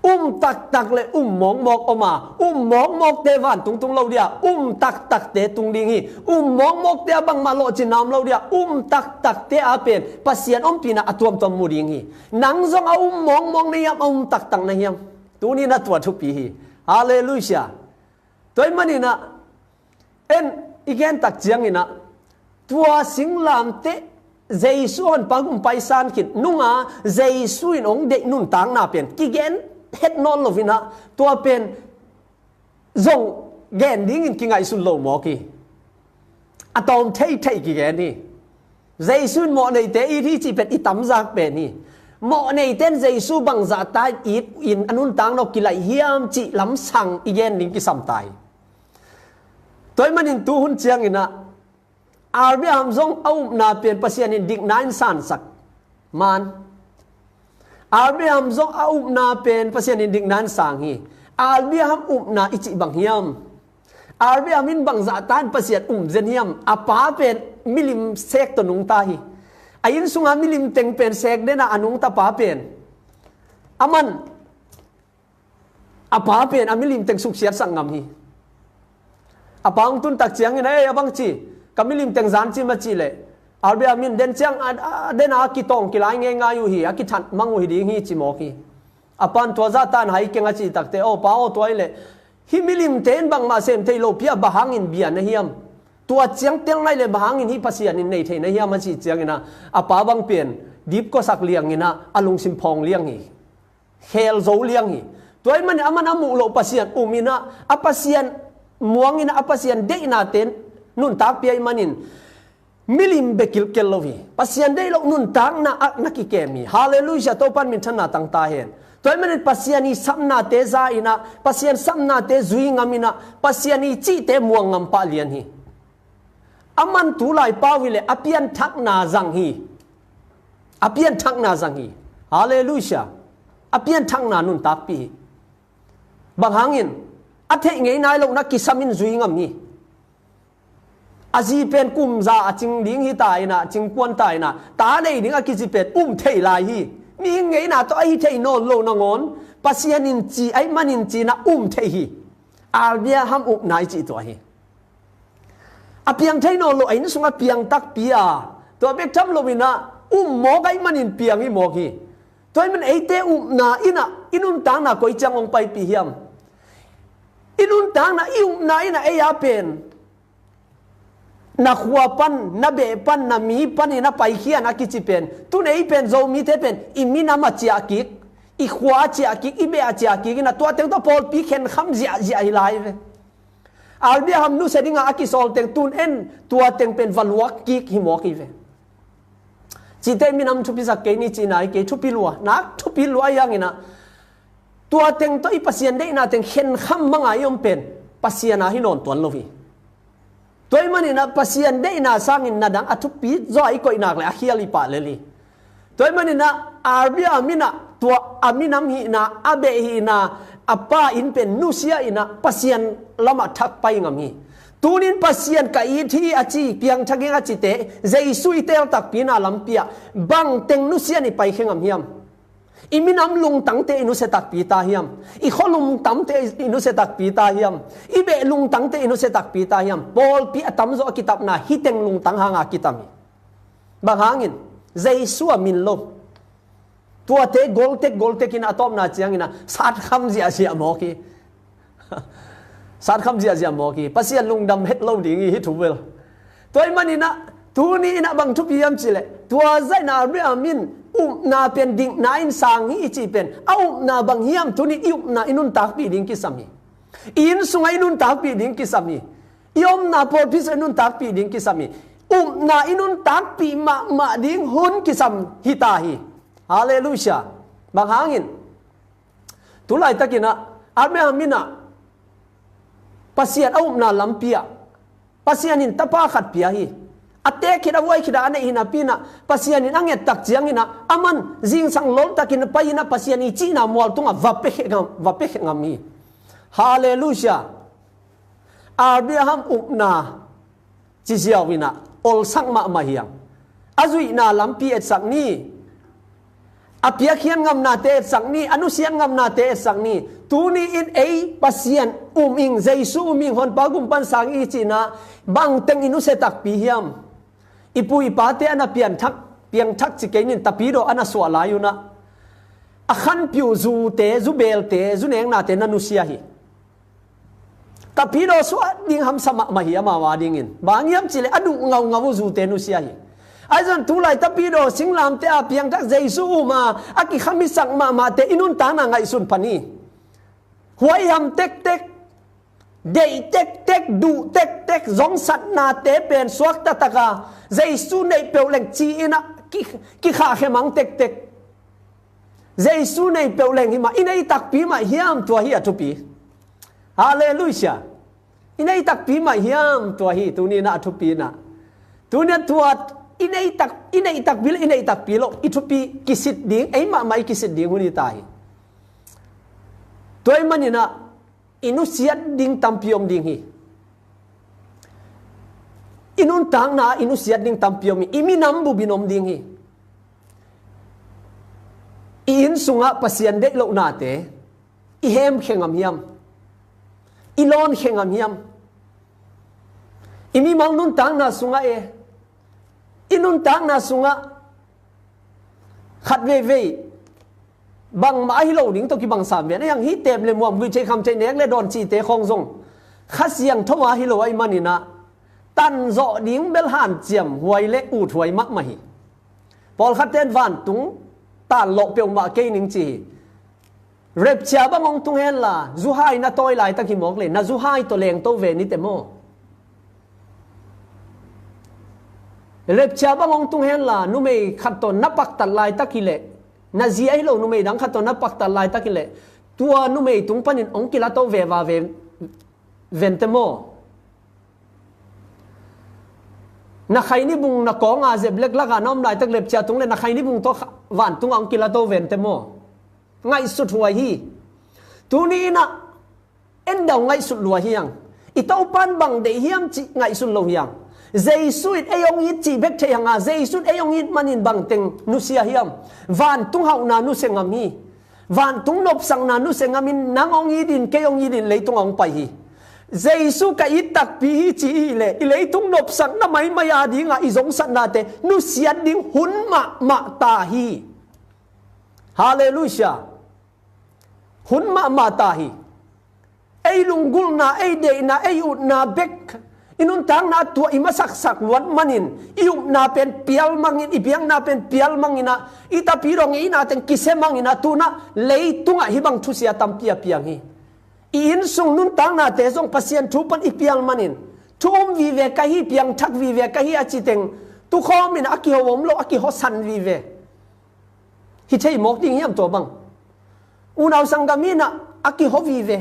Um taktak le um mawkmawk om a, um mawkmawkte vantung tung lo dia, um taktakte tung ding hi. Um mawkmawkte a bangmah lawhcinna om lo dia, um taktakte a pen Pasian ompihna a tuamtuam mu ding hi. Nang zong a um mawkmawk na hiam, a um taktak na hiam? Tuni na tua thupi hi. Halleluiah. Tua i maninah en i gentak cianginah tua singlamteh Jesu honpa gum paisan khit nunga Jesu in hong deih nuntakna pen kigen het nawn loinah tua pen zong gen dingin kingaihsun lo mawk hi. A tawm theithei kigen hi. Jesu in mawhneite it hi cih pen i tamzak pen hi. Mawhneite in Jesu bangzah ta in it in a nuntakna uh kilaih hiam cih lamsang i gen ding kisam ta hi. Tua i manin tuhun cianginah Abraham zong a upna pen Pasian in dikna in sansak man. Abraham zong a upna pen Pasian in dikna in sang hi. Abraham upna i cih bang hiam? Abraham in bangzah ta in Pasian um zen hiam? A pa pen milim sek tawh nungta hi. A inn sunga milim teng pen sek dena a nungta pa pen, aman a pa pen a milim teng suksiatsak ngam hi. A pa hong tuntak ciangin, "Ei, a bang ci, ka milim teng zan ci ma," cih leh Abraham in, "Den ciang a, a, dena a kitawng kilai ngeingai uh hi, a kithat mang uh hi ding hi," ci mawk hi. A pan tua zah tan hai keng a cih takte, "Aw pa aw, tua hi leh hih milimte in bangmah sem thei lo pi-a bang hangin bia na hiam? Tua ciang tel nai le bang hangin hih Pasian in nei thei na hiam?" a cih cianginah a pa bang pen dipkuasak lianginah a lungsim phawng liang hi. Khel zo liang hi. Tua i manin aman a muh loh Pasian um inah a Pasian muang inah a Pasian deihnate nuntakpia i manin milim bek kilkel lo hi. Pasian deih loh nuntakna ah na kikem hi. Halleluiah, Topan minthanna tang ta hen. Tua i manin Pasian i sapnate za inah, Pasian sapnate zui ngam inah, Pasian i cihte muang ngam pah lian hi. Aman tulai pau hileh a pianthakna zang hi. A pianthakna zang hi. Halleluiah. A pianthakna nuntakpih hi. Bang hangin? A theih ngei nai lohna kisam in zui ngam hi. A zi pen kum za a cing ding hi ta inah, cing kuan ta inah, ta nei ding a kici pen um thei lai hi. Mihing ngeina tawh a hi thei nawn lo nangawn Pasian in ci ahih manin cinah um thei hi. Abraham upna i cih tua hi. A piang thei nawn lo, a inn sungah piang takpi a, tua bek tham loinah um mawk ahih manin piang hi mawk hi. Tua ahih manin eite upna inah i nuntakna koi ciang hong paipih hiam? I nuntakna, i upna inah ei a pen na khua pan, na beh pan, na mi panin a paikhian a kici pen, tun ei pen Zomite pen i minam a ciah kik, i khua a ciah kik, i beh a ciah kik inah tua teng tawh pawlpi khenkham ziahziah hi lai ve. Abraham nusia dinga a kisawl teng tun en tua teng pen va luak kik hi mawk hi ve. Cihte minam thupisak kei ni cihna hi kei, thupi lua, nak thupi lua hi hanginah tua teng tawh i Pasian deihna teng khenkham manga i om pen Pasian a hi nawn tuan lo hi. Tua ahih maninah Pasian deihna sangin na dang a thupi zaw a i koih nak le a khial i pah lel hi. Tua ahih maninah Abraham inah tua a minam hihna, a beh hihna, a pa inn pen nusia inah Pasian lamah thak pai ngam hi. Tunin Pasian ka it hi a ci, piangthak ing a cite, Jesu i teel takpi na lampi ah bang teng nusia in i paikhia ngam hiam? I minam lungtangte i nusia takpi ta hiam? I khua lungtangte i nusia takpi ta hiam? I beh lungtangte i nusia takpi ta hiam? Pawlpi a tamzaw a kitapna hih teng lungtang hanga kitam hi. Bang hangin? Jesu a min lo. Tuate goltek goltek in a tawpna cianginah satkham ziahziah mawk hi. Satkham ziahziah mawk hi, Pasian lungdam het lo ding hi, hi thu bel. Tua ahih manin ah, tuni in ah bang thupi hiam cih leh, tua zah in ah Abraham in upna pen dikna in sang hi i cih pen, a upna bang hiam, tuni in i upna i nuntakpih ding kisam hi. I inn sungah i nuntakpih ding kisam hi. I omna pawlpi sungah i nuntakpih ding kisam hi. Upna i nuntakpih mahmah ding hun kisam hi ta hi. Halleluiah. Bang hangin? Tu laitakin ah, Abraham in ah, Pasian a upna lampi ah, Pasian in tapa khat pia hi. A teek khit a, vuai khit a, a neih hi napi in ah, Pasian in a nget tak ciangin ah, aman zingsang lawmtakin a pai in ah, Pasian i cihna mual tungah va pia khe ngam, va pia khe ngam hi. Halleluiah. Abraham upna ci ziau in ah olsak mahmah hi hang. A zuihna lampi etsak ni. A piakkhiat ngamnate etsak ni, a nusiat ngamnate etsak ni. Tuni in ei Pasian um ing, Jesu um ing, Honpa gum pan sang ing i cih in ah, bangteng i nusia takpi hiam? I pu i pate a na piangthak, piangthak ci kei ning, tapidaw a na suah lai un ah, a khanpih uh zute, zu belte, zu neknate na nusia hi. Tapidaw suah ding hamsa mahmah hi amau a dingin. Bang hang hiam cih leh a duh ngaungau uh zute nusia hi. Ahi zongin tu lai tapidaw singlamteh a piangthak Jesu um a, a kikhamisak mahmahte i nuntakna ngaihsun pha ni. Huaiham tektek, deih tektek, duh tektek, zongsatnate pen suakta tak a, Jesu neih peuh leng ci in ah ki, kikhahkhia mang tektek. Jesu neih peuh leng hi mah, i neih takpi mah hiam, tua hi a thupi. Halleluiah. I neih takpi mah hiam, tua hi, tuni in ah a thupi in ah. Tuni in ah tua, i neih tak, i neih takpi leh i neih takpi loh, i thupi kisit ding, ei mahmah i kisit ding hun hi ta hi. Tua ahih manin ah, i nusiat ding tampi om ding hi. I nuntakna ah i nusiat ding tampi om hi. I minam bupin om ding hi. I inn sungah Pasian deih lohnate i hemkhia ngam hiam? I lawnkhia ngam hiam? I mimal nuntakna sungah e, i nuntakna sungah khat veivei bangmah ahi lo ding tawh kibang sam ven. Ahi hang hih teep leh muam, vuitheih khamtheih, nek leh dawn cihte khawng zong Kha Siangtho a hi lo ahih manin ah, tanzawh ding bel hanciam huai leh uthuai mahmah hi. Pawlkhatte in vantung tanlawh peuhmah kei ning ci hi. Rapture bang hong tung henla, zuhai na tawi laitak hi mawk leh, na zuhai tawh lengto ve ni teh maw? Rapture bang hong tung henla, numei khat tawh na paktat laitak hi leh, na zi ahi lo numei dang khat tawh na paktat laitak hi leh, tua numei tung panin hong kilato veve ven teh maw? Na khaini bung na kawng a zep leklak a na om laitak, rapture tung leh na khaini bung tawh kha, vantung ah hong kilato ven teh maw? Ngaihsut huai hi. Tuni in ah, en dau ngaihsut lua hi hang. I Topa in bang deih hiam cih ngaihsun lo hi hang. Jesu in ei hong it cih bek thei hang a, Jesu in ei hong it manin bangteng nusia hiam? Vantung hauhna nusia ngam hi. Vantung nopsakna nusia ngam in, nang hong it in, kei hong it in leitung ah hong pai hi. Jesu ka it takpi hi ci i hih leh, i leitung nopsakna maimai a dingah i zongsatnate nusiat ding hun mahmah ta hi. Halleluiah. Hun mahmah ta hi. Ei lunggulhna, ei deihna, ei utna bek, i nuntakna tua i masaksak luat manin, i upna pen pial mangin, i biakna pen pial mangin ah, i tapidaw ngeina teng kisia mangin ah, tu in ah leitungah hih bang thusia tampi a piang hi. I inn sung nuntaknate zong Pasian thu pan i pial manin, thu um vive ka hi, piangthak vive ka hi a ci teng, tukhawm in a kiho om lo, a kiho san vive. Hi thei mawk ding hiam tua bang? Unau sanggam in ah a kiho vive,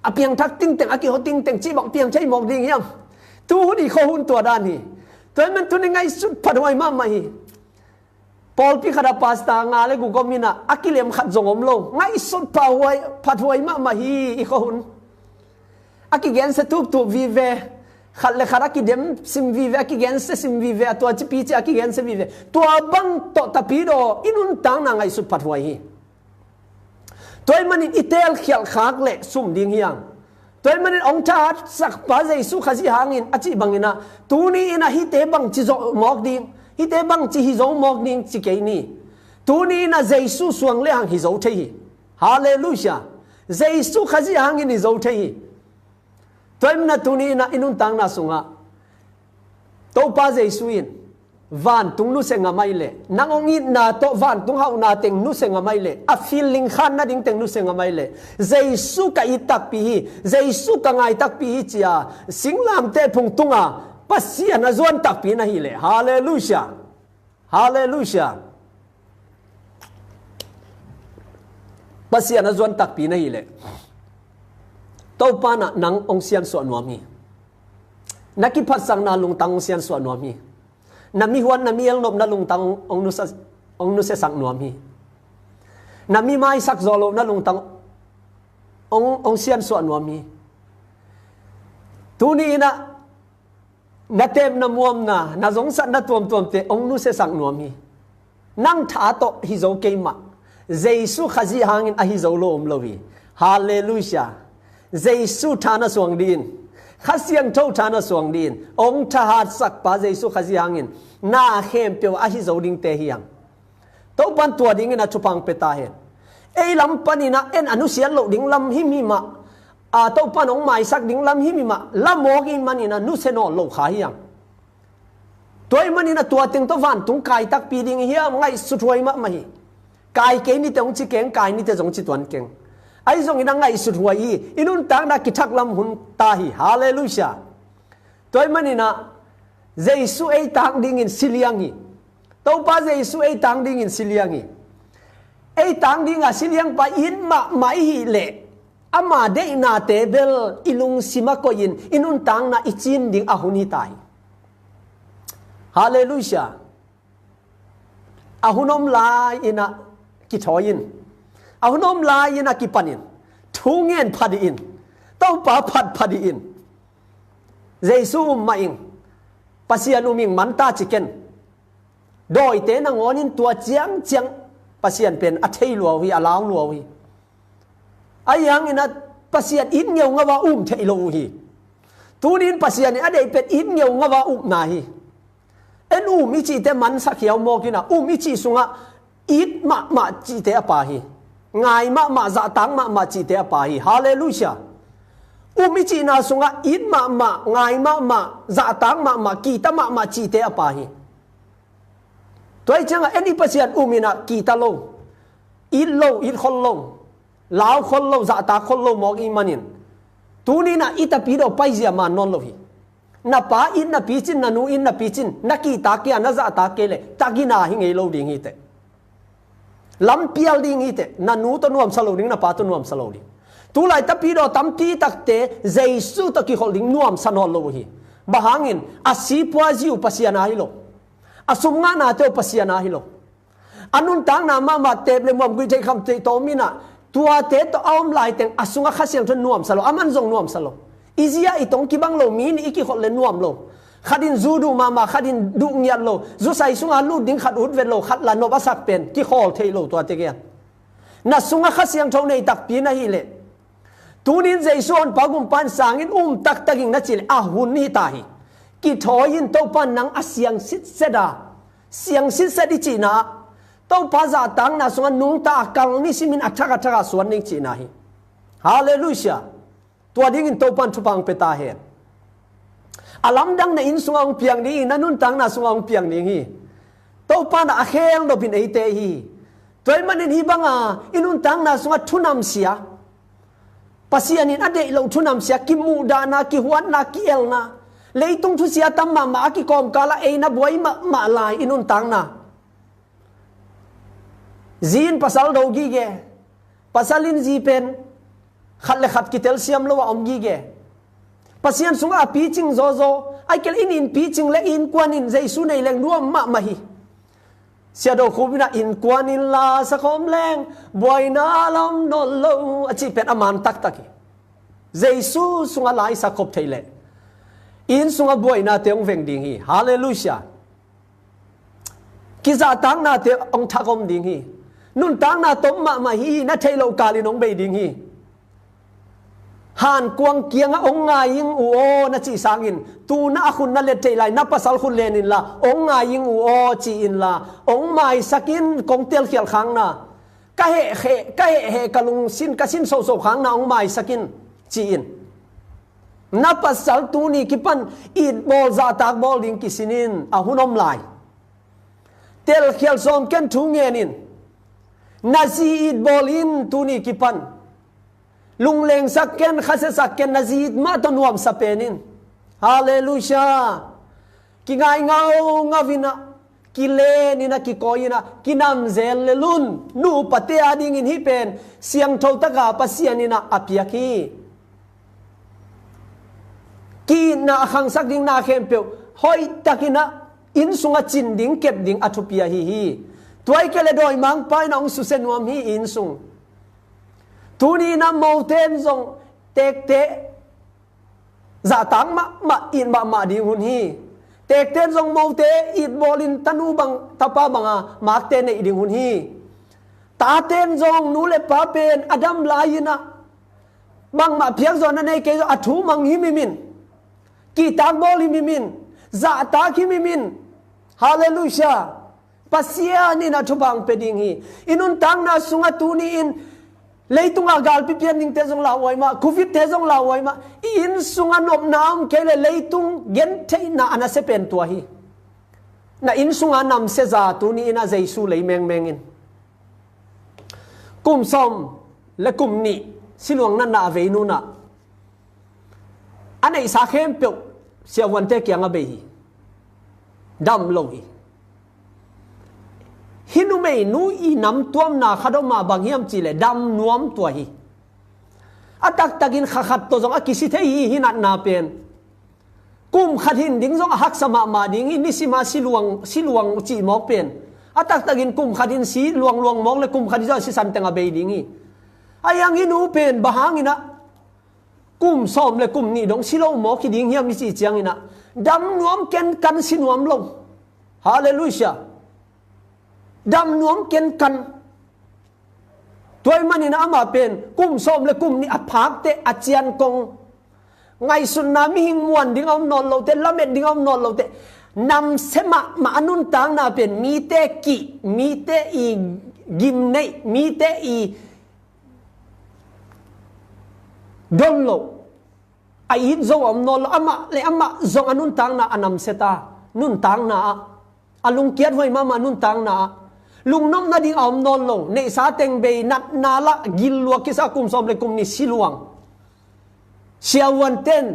a piangthak tingteng, a kiho tingteng cih bang piang thei mawk ding hiam? Tu hun i khuahun tua dan hi. Tua ahih manin tuni ngaihsut phathuai mahmah hi. Pawlpi khat ah pastor nga leh guk om in ah, a kilem khat zong om lo. Ngaihsut phathuai, phathuai mahmah hi i khuahun. A kigensia tuptup vive, khat leh khat a kidem sim vive, a kigensia sim vive, a tua cipi ci a kigensia vive. Tua bang tawh tapidaw i nuntakna ngaihsut phathuai hi. Tua ahih manin i teelkhialh khak leh sum ding hi hang. Tua ahih manin hong thahatsakpa Jesu Khazih hangin a cih bangin ah, tuni in ah hihte bangci zawh mawk ding, hihte bangci hi zo mawk ding ci kei ni. Tuni in ah Jesu suang lehang hi zo thei hi. Halleluiah. Jesu Khazih hangin hi zo thei hi. Tua ahih manin tuni in ah i nuntakna sungah Topa Jesu in vantung nusia ngam ahih leh, nang hong itna tawh vantung hauhna teng nusia ngam ahih leh, a feeling khan nading teng nusia ngam ahih leh, Jesu ka it takpi hi, Jesu ka ngai takpi hi ci-a singlamteh phung tungah Pasian a zuan takpi na hih leh. Halleluiah. Halleluiah. Pasian a zuan takpi na hih leh, Topa in ah nang hong siansuah nuam hi. Na kiphatsakna lungtang hong siansuah nuam hi. Na mihuat, na mi elnopna lungtang hong, hong nusia, hong nusiasak nuam hi. Na mi maisak zawh lohna lungtang hong, hong siansuah nuam hi. Tuni in ah na tepna muamna, na zongsatna tuamtuamte hong nusiasak nuam hi. Nang tha tawh hi zo kei mah. Jesu Khazih hangin ahi zo lo om lo hi. Halleluiah. Jesu tha na suang dih in. Kha Siangtho tha na suang dih in. Hong thahatsak pa Jesu Khazih hangin na khempeuh ahi zo dingte hi hang. Topa in tua dingin a thupha hong pia ta hen. Ei lam panin ah en a nusiat loh ding lam himhim ah, a, Topa in hong maisak ding lam himhim ah la mawk ahih manin ah nusia nawn lo kha hi hang. Tua ahih manin ah tua teng tawh vantung kai takpi ding hi hiam, ngaihsut huai mahmah hi. Kai kei ni teh hong ci keng, kai ni teh zong ci tuan keng. Ahi zongin ah ngaihsut huai hi. I nuntakna kithak lam hun ta hi. Halleluiah. Tua ahih manin ah Jesu ei tang dingin si liang hi. Topa Jesu ei tang dingin si liang hi. Ei tang dinga si liang pa it mahmah i hih leh, ama deihnate bel i lungsim ah koihin i nuntakna i cin ding a hun hi ta hi. Halleluiah. A hun om lai-in ah kithawi in. A hun om lai-in ah kipan in. Thu ngen pha dih in. Topa phat pha dih in. Jesu um mah ing. Pasian um ing, man ta ci ken. Dawite nangawnin tua ciangciang Pasian pen a thei lua uh hi, a lau lua uh hi. Ahi hangin ah Pasian it ngeungau a um thei lo uh hi. Tuni in Pasian in a deih pen it ngeungau a upna hi. En um i cihte mansak hiau mawk in ah, um i cih sungah it mahmah cihte a pha hi. Ngai mahmah, zahtak mahmah cihte a pha hi. Halleluiah. Um i cihna sungah it mahmah, ngai mahmah, zahtak mahmah, kihta mahmah cihte a pha hi. Tua ahih ciangah en i Pasian um in ah kihta lo, it lo, it khol lo, lau khol lo, zahtak khol lo mawk ahih manin, tuni in ah i tapidaw paizia man nawn lo hi. Na pa it na picin, na nu it na picin, na kihta kei a, na zahtak kei leh, ta gina hi ngei lo ding hi teh. Lampial ding hi teh, na nu tawh nuamsa lo ding, na pa tawh nuamsa lo ding. Tulai tapidaw tampi takte Jesu tawh kikholh ding nuamsa nawn lo uh hi. Bang hangin, a sipua zi uh Pasian a hi lo. A sum ngahnate uh Pasian a hi lo. A nuntakna mahmah tep le muam, guih theih kham theih tawm in ah, tuate tawh a om laiteng a sungah Kha Siangtho nuamsa lo, a man zong nuamsa lo. I zi ah i tong kibang lo, mi nih i kikholh le nuam lo. Khat in zu duh mahmah, khat in duh ngiat lo. Zusai sungah lut ding khat ut vet lo, khat la nop a sak pen kikhawl thei lo tuate gen. Na sungah Kha Siangtho nei takpi na hih leh, tuni in Jesu Honpa Gumpa in sangin um taktak ing na cih leh a hun hi ta hi. Kithawi in, Topa in nang a siang sitset a, siang sitset i cihna ah, Topa zahtakna sungah nungta a kal nisimin a thak a thak a suan ding cihna hi. Halleluiah. Tua dingin Topa in thupha hong pia ta hen. A lamdang na inn sungah hong piang ding hi, na nuntakna sungah hong piang ding hi. Topa in a khel nopin eite hi. Tua ahih manin hih banga i nuntakna sungah thu namsia, Pasian in a deih loh thu namsia, kimuhdahna, kihuatna, ki-elna, leitung thusia tam mahmah a kikawmkal ah ei na buai mahmah lai i nuntakna. Zi in pasal do gige, pasal in zi pen khat le khat kitelsiam lo a om gige. Pasian sungah a picing zawzaw, ahih kei leh i inn picing le i innkuan in Jesu nei leng nuam mahmah hi. Sia Do Khup in ah, innkuan in la sa khawm leng buaina lam nawn lo a cih pen a man taktak hi. Jesu sungah la i sa khop thei leh, i inn sungah buainate hong veng ding hi. Halleluiah. Kizahtaknate hong thak om ding hi. Nuntakna tom mahmah hi, na theih loh kalin hong bei ding hi. Hankuang kiangah hong ngai ing uh aw na cih sangin, tu na a khut na let theih lai, na pasal khut len inla, hong ngai ing uh aw ci inla, hong maisak in, kong telkhialh khangna, ka heh, heh, ka heh, heh, ka lungsin, ka sin sohsoh khangna hong maisak in ci in. Na pasal tuni kipan itbawl zahtak bawl ding kisin in, a hun om lai. Telkhial sawm ken thu ngen in. Na zi itbawl in tuni kipan. Lunglengsak ken, khasiasak ken, na zi it mah tawh nuamsa pen in. Halleluiah. Kingai ngaungau in ah, kilen in ah, kikawi in ah, kinamzel lel un. Nupate a dingin hih pen siangtho taka Pasian in ah a piak hi. Ki-itna a khangsak ding na khempeuh hoihtakin ah inn sungah cin ding, kep ding a thupi ahi hi. Tua hi kei leh dawimangpa in ah hong susia nuam hi i inn sung. Tuni in ah mote in zong tekte zahtak mahmah, it mahmah ding hun hi. Tekte in zong mote itbawl in tanu bang, tapa banga makte neih ding hun hi. Tate in zong nu le pa pen a dam lai in ah bangmah phiakzawhna nei kei zong a thu mang himhim in, kihtak bawl himhim in, zahtak himhim in. Halleluiah. Pasian in ah thupha hong pia ding hi. I nuntakna sungah tuni in leitungah galpi pian dingte zong lauhuai mah, covid-te zong lauhuai mah. I inn sungah nopna om kei leh leitung gentheihna a nasia pen tua hi. Na inn sungah namsia za tuni in ah Jesu lei mengmeng in. Kum sawm le kum nih siluang natna a vei nunah a neihsa khempeuh siavuante kiangah bei hi. Dam lo hi. Hih numeinu i namtuamna khat om a bang hiam cih leh dam nuam tua hi. A taktakin kha khat tawh zong a kisi thei hi, hih natna pen. Kum khat hin ding zong a haksa mahmah ding hi, nisima siluang, siluang cih mawk pen. A taktakin kum khat hin si luangluang mawk leh kum khat hin zong a sisan teng a bei ding hi. Ahi hang hih nu pen bang hangin ah kum sawm le kum nih dong si lo mawk hi ding hiam i cih ciangin ah, dam nuam kenkan, si nuam lo. Halleluiah. Dam nuam kenkan. Tua ahih manin ah amah pen kum sawm le kum nih a phak teh, a cian kong, ngaihsutna mihing muan ding a om nawn lo teh, lamet ding a om nawn lo teh, namsia mahmah a nuntakna pen mite kih, mite i gim neih, mite i don loh, a it zo a om nawn lo. Amah le amah zong a nuntakna a namsia ta. Nuntakna ah, a lungkiat huai mahmah nuntakna ah, lungnopna ding a om nawn lo. Neihsa teng bei, natna lah gil lua kisa, kum sawm le kum nih siluang. Siavuanten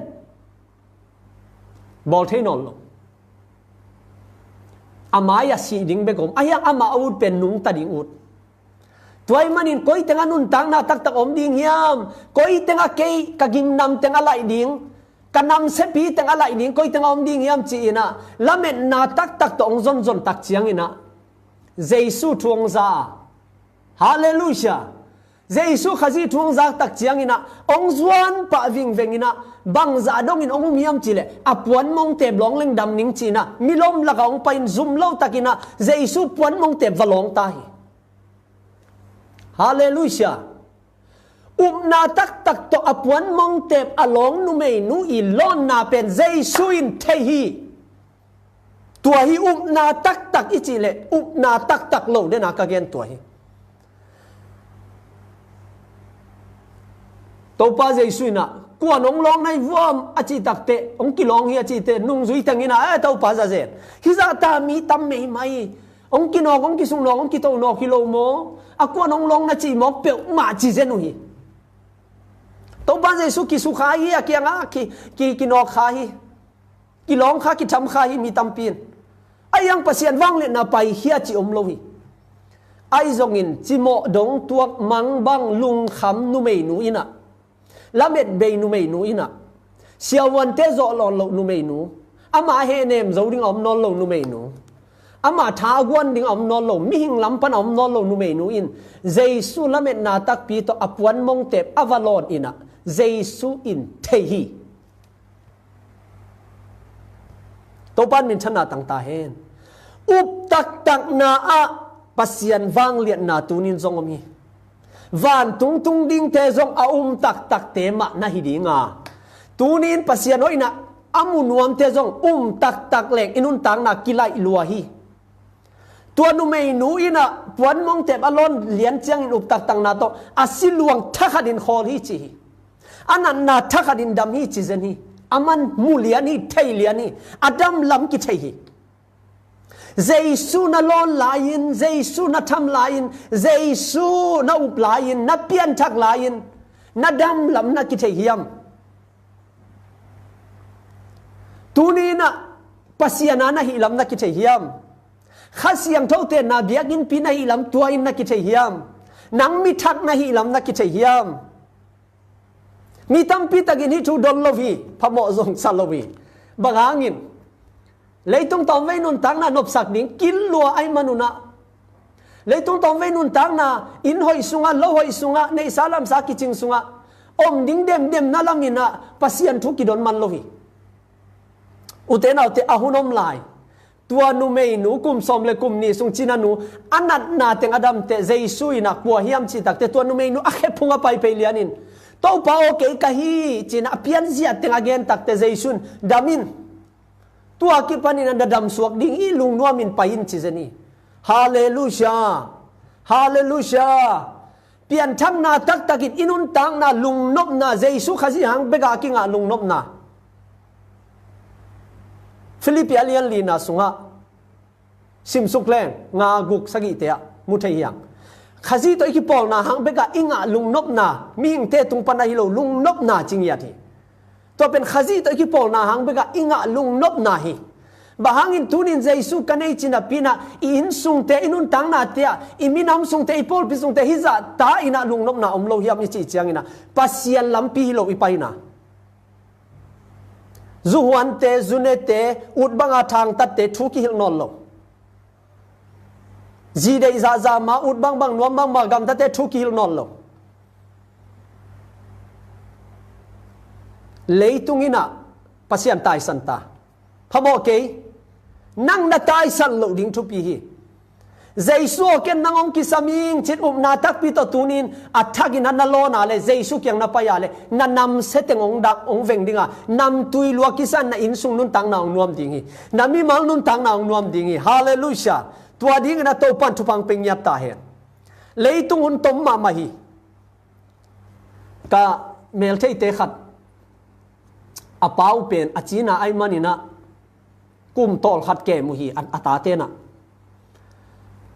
bawl thei nawn lo. A mai-ah sih ding bek om. Ahi hang amah a ut pen nungta ding ut. Tua ahih manin koi tengah nuntakna taktak om ding hiam? Koi tengah kei ka gimnam teng a laih ding, ka namsiapi teng a laih ding, koi tengah om ding hiam ci-in ah, lametna taktak tawh hong zonzon tak ciangin ah, Jesu thu hong za a. Halleluiah. Jesu Khazih thu hong zak tak ciangin ah, hong zuan pah vingveng in ah, bangzah dongin hong um hiam cih leh, a puanmong tep lawng leng dam ning ci-in ah, milawm lakah hong pai-in zum lo takin ah, Jesu puanmong tep va lawng ta hi. Halleluiah. Upna taktak tawh a puanmong tep a lawng numeinu i lawnna pen Jesu in thei hi. Tua hi upna taktak i cih leh, upna taktak lo dena ka gen tua hi. Topa Jesu in ah, kuan hong lawng na hi vuam a cih takteh, hong kilawng hi a cih teh, nungzui teng in ah, eh, Topa za zen. Hih zahta mi tam meimai. Hong kinawk, hong kisuk nawk, hong kito nawk hi lo maw? A kuan hong lawng na cih mawk peuhmah ci zen uh hi. Topa Jesu kisukha hi, a kiangah ki, ki, kinawkkha hi. Kilawngkha, kithamkha hi mi tampi in. Ahi hang Pasian vangliatna paikhia cih om lo hi. Ahi zongin cimawh dong tuak mangbang lungkham numeinu in ah, lamet bei numeinu in ah, siavuante zawh lawn loh numeinu, amah hehnem zo ding a om nawn lo numeinu, amah tha a guan ding a om nawn lo, mihing lam pan a om nawn lo numeinu in Jesu lametna takpi tawh a puanmong tep a va lawn in ah, Jesu in thei hi. Topa in minthanna tang ta hen. Up taktakna ah Pasian vangliatna tunin zong om hi. Vantung tung dingte zong a um taktakte mah na hi ding a, tunin Pasian hoihna a mu nuamte zong um taktak leng i nuntakna kilaih lua hi. Tua numeinu in ah puanmong tep a lawn lian ciangin up taktakna tawh a siluang thakhatin khawl hi ci hi. a natna thakhatin dam hi ci zen hi. Aman mu lian hi, thei lian hi. A dam lam kithei hi. Jesu na lawn lai-in, Jesu na tham lai-in, Jesu na up lai-in, na pianthak lai-in, na dam lam na kithei hiam? Tuni-in ah Pasian a na hih lam na kithei hiam? Kha Siangtho tenna biakinnpi na hih lam tua-in na kithei hiam? Nang mi thak na hih lam na kithei hiam? Mi tampi takin hih thu don lo hi, phamawh zong sa lo hi. Bang hangin? Leitung tawmvei nuntakna nopsak ding kil lua ahih manun ah, leitung tawmvei nuntakna inn hoih sungah, lo hoih sungah, neihsa lamsa kicing sungah om ding demdem na lamin ah Pasian thu kidon man lo hi. Ute naute, a hun om lai. Tua numeinu kum sawm le kum nih sung cina nu a natna teng a damteh Jesu in ah kua hiam cih takteh tua numeinu a khephung a pai phei lianin, Topa aw, kei ka hi, ci-in a pianzia teng a gen takteh Jesu in, dam in. Tua kipanin a na damsuak ding hi, lungnuamin pai in ci zen hi. Halleluia. Halleluia. Pianthakna taktakin i nuntakna lungnopna, Jesu Khazih hang beka kingah lungnopna. Filipi a lian lina sungah simsuk leng nga guk sagihte ah mu thei hiang. Khazih tawh i kipawlna hang beka i ngah lungnopna, mihingte tung pan ahi lo lungnopna ci ngiat hi. Tua pen Khazih tawh i kipawlna hang beka i ngah lungnopna hi. Bang hangin tunin Jesu ka nei ci napi-in ah i innsungte, i nuntaknate ah, i minam sungte, i pawlpi sungte hih zah ta-in ah lungnopna om lo hiam i cih ciangin ah Pasian lampi hi lo i paina. Zuhuante, zunete, ut banga thangtatte thu kihilh nawn lo. Zi deih zahzah ma, ut bangbang nuam bangmah gamtate thu kihilh nawn lo. Leitung in ah Pasian taisan ta. Phamawh kei, nang na taisan loh ding thupi hi. Jesu aw, ken nang hong kisam ing, ci-in upna takpi tawh tunin a thakin ah na lawn a leh, Jesu kiang na pai a leh, na namsia teng hong dak, hong veng ding a, namtui lua kisa-in na innsung nuntakna hong nuam ding hi. Na mimal nuntakna hong nuam ding hi. Halleluia. Tua dingin ah Topa'n thupha hong pia ngiat ta hen. Leitung hun tom mahmah hi. Ka meltheite khat, a pa uh pen a cina ahih manin ah kum tawlkhat kem uh hi, a, a tate'n ah.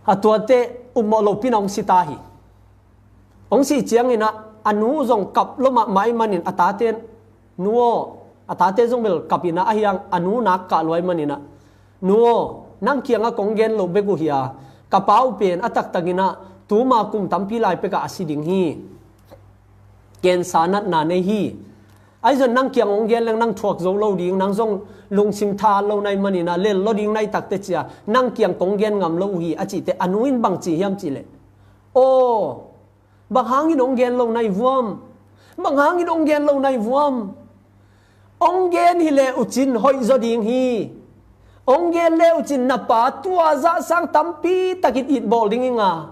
A tuate upmawh lopin ah hong si ta hi. Hong sih ciangin ah a nu zong kap lua mahmah ahih manin a tate'n, nu aw, a tate zong bel kap in ah, ahi hang a nu nak kah lua ahih manin ah, nu aw, nang kiangah kong gen loh bek uh hi a, ka pa uh pen a taktakin ah tuma kum tampi lai pekah a si ding hi. Cancer natna nei hi. Ahi zong nang kiang hong gen leng nang thuak zo lo ding, nang zong lungsim tha lo na hih manin ah lel lo ding na hih takteh ci-a nang kiang kong gen ngam lo uh hi, a cihteh a nu in bang ci hiam cih leh, aw, bang hangin hong gen lo na hih vuam? Bang hangin hong gen lo na hih vuam? Hong gen hi leh uh cin hoih zaw ding hi. Hong gen leh uh cin na pa tua zah sang tampi takin it bawl ding ing a,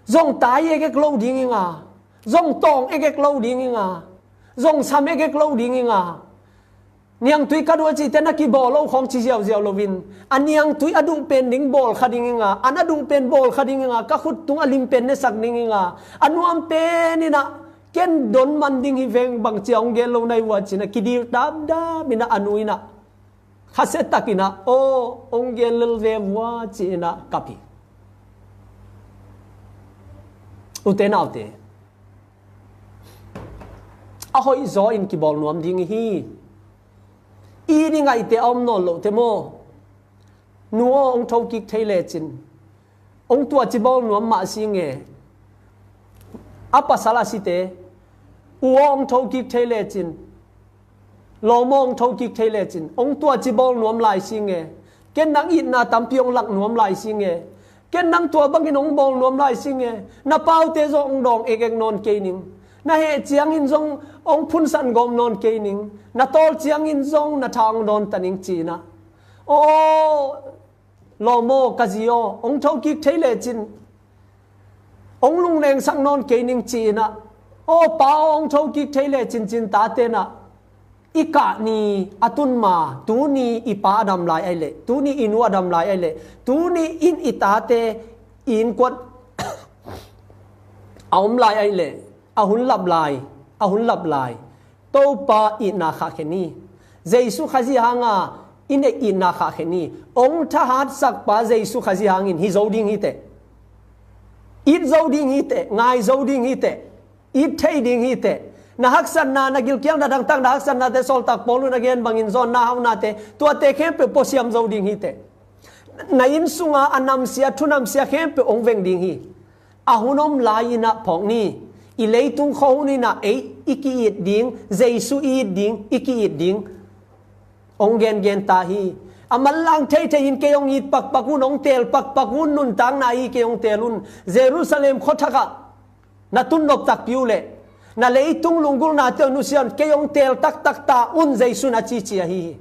zong tai ekek lo ding ing a, zong tawng ekek lo ding ing a, zong sam ekek lo ding ing a. Niangtui ka duh a cihteh na kibawl lo khawng ci ziauziau loin, a niangtui a duh pen ding bawl kha ding ing a, an a duh pen bawl kha ding ing a, ka khut tungah lim pen nesak ding ing a, a nuam pen in ah ken don man ding hi veng, bang ci-a hong gen lo na hih vua, ci-in ah kidil damdam in ah a nu in ah khasia takin ah, aw, hong gen lel ve vua, ci-in ah kap hi. Ute naute, a hoih zaw in kibawl nuam ding hi. I ni ngaihte a om nawn loh teh maw? Nu aw, hong thokik thei lecin hong tuaci bawl nuam mah si nge. A pasal a site, u aw, hong thokik thei lecin, lawm aw, hong thokik thei lecin hong tuaci bawl nuam lai si nge. Ken nang itna tampi hong lak nuam lai si nge. Ken nang tua bangin hong bawl nuam lai si nge. Na paute zong hong dawng ekek nawn kei ning. Na heh ciangin zong hong phunsan gawm nawn kei ning. Na tawl ciangin zong na tha hong dawn ta ning, ci-in ah. Aw, lawm aw, ka zi aw, hong thokik thei lecin hong lunglengsak nawn kei ning, ci-in ah. Aw pa aw, hong thokik thei lecin, ci-in tate'n ah, i kah ni a tun ma, tuni i pa a dam lai ahih leh, tuni i nu a dam lai ahih leh, tuni in i tate i innkuan a om lai ahih leh, a hun lap lai, A hun lap lai, Topa itna khahkhia ni. Jesu Khazih hanga i neih itna khahkhia ni. Ong thahatsakpa Jesu Khazih hangin hi zo ding hi teh. It zo ding hi teh, ngai zo ding hi teh. It thei ding hi teh. Na haksatna, na gilkial, na dangtak, na haksatnate sawltak Paul in a gen bangin zawnna haunate, tuate khempeuh puasiam zo ding hi teh. Na inn sunga a namsia, thu namsia khempeuh ong veng ding hi. A hun om lai-inah phawk ni. I leitung khuahun inah ei i ki-it ding, Jesu i it ding, i ki-it ding. Ong gengen ta hi. A manlang theithei in kei ong it pakpak un, ong teel pakpak un, nuntakna hi kei ong teel un. Jerusalem khuathakah na tun nop takpi uh leh na leitung lunggulhnate uh nusia un, kei ong teel taktak ta un, Jesu in a cici ahi hi.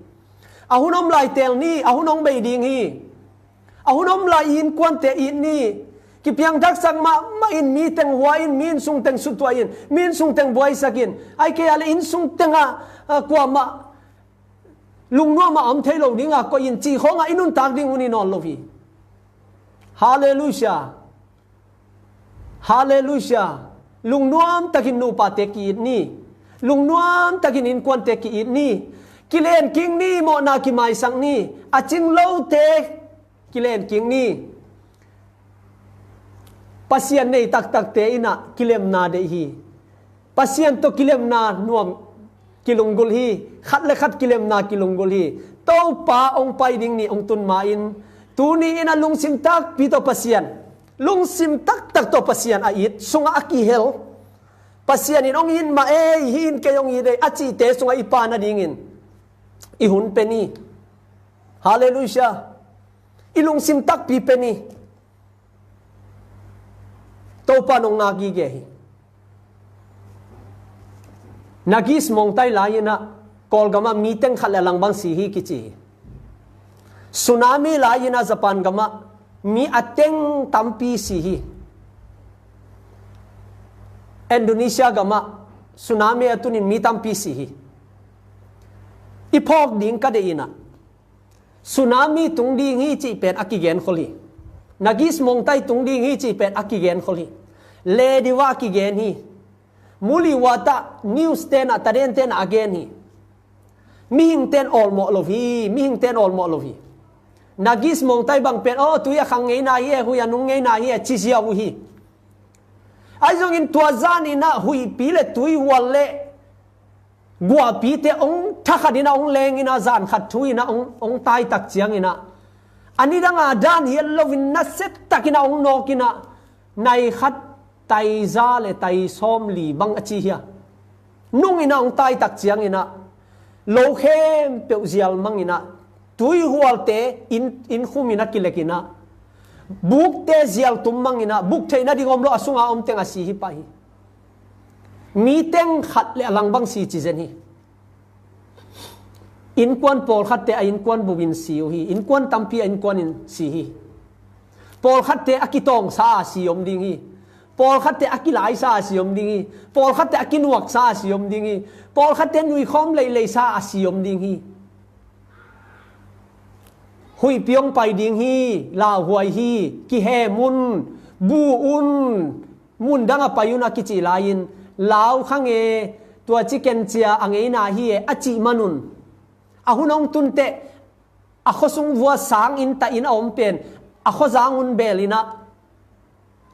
A hun om lai teel ni, a hun ong bei ding hi. A hun om lai i innkuante it ni. Kipiangthaksak mahmah in, mi teng hua in, mi innsung teng sutuah in, mi innsung teng buaisak in. Ai kei a le innsung tengah, ah, kuamah lungnuamah om thei lo dingah koih in, cih khawngah i nuntak ding hun hi nawn lo hi. Halleluiah. Halleluiah. Lungnuam takin nupate ki-it ni. Lungnuam takin innkuante ki-it ni. Kilen kik ni, mawhna kimaisak ni. A cing lote kilen kik ni. Pasian nei taktakte inah kilemna deih hi. Pasian tawh kilemna nuam kilunggulh hi. Khat le khat kilemna kilunggulh hi. Topa ong pai ding ni ong tun ma-in, tuni in a lungsim takpi tawh Pasian, lungsim taktak tawh Pasian a it sungah a kihel, Pasian in ong it mah ei, hih in kei ong it ei a cihte sungah i pan nadingin i hun pia ni. Halleluiah. I lungsim takpi pia ni. Topa in ong ngak gige hi. Nagis mawngtai lai-inah Kawlgamah mi teng khat le a lang bang si hi kici hi. Tsunami lai-inah Japan gamah mi a teng tampi si hi. Indonesia gamah tsunami a tunin mi tampi si hi. I phawk ding ka deih inah, tsunami tung ding hi cih pen a kigen khol hi. Nagis mawngtai tung ding hi cih pen a kigen khol hi. Le diva a kigen hi. Mu liuatah news tenah, taden tenah a gen hi. Mihing ten awlmawh lo hi. Mihing ten awlmawh lo hi. Nagis mawngtai bang pen, aw, tui a khang ngeina hi e, hui a nung ngeina hi e, ci ziau uh hi. Ahi zongin tua zan inah huihpi le tuihual le guahpite ong thakhat inah ong leng inah, zan khat thu inah ong, ong taitak ciang inah, a nidanga dan hiat loin nasia takin ah ong nawk inah, nai khat tai za le tai sawmli bang a ci hi a. Nung inah ong taitak ciang inah lo khempeuh zial mang inah, tuihualte inn, inn khum inah kilek inah, bukte zial tum mang inah, buk theih nading om lo, a sunga om teng a si hi pah hi. Mi teng khat le a lang bang si ci zen hi. Innkuan pawlkhatte a innkuan bupin si uh hi. Innkuan tampi a innkuanin si hi. Pawlkhatte a kitawngsa a si om ding hi. Pawlkhatte a kilaisa a si om ding hi. Pawlkhatte a kinuaksa a si om ding hi. Pawlkhatte nuikhawm leileisa a si om ding hi. Huihpi ong pai ding hi, lauhuai hi, kihem un, bu un, mun dang a pai un a kici lai-in, lau kha nge, tua ci kencia a ngeina hi e a cih man un. A hun ong tunteh, a khuasung vua sang inn, tah inn a om pen, a khuazang un beel inah,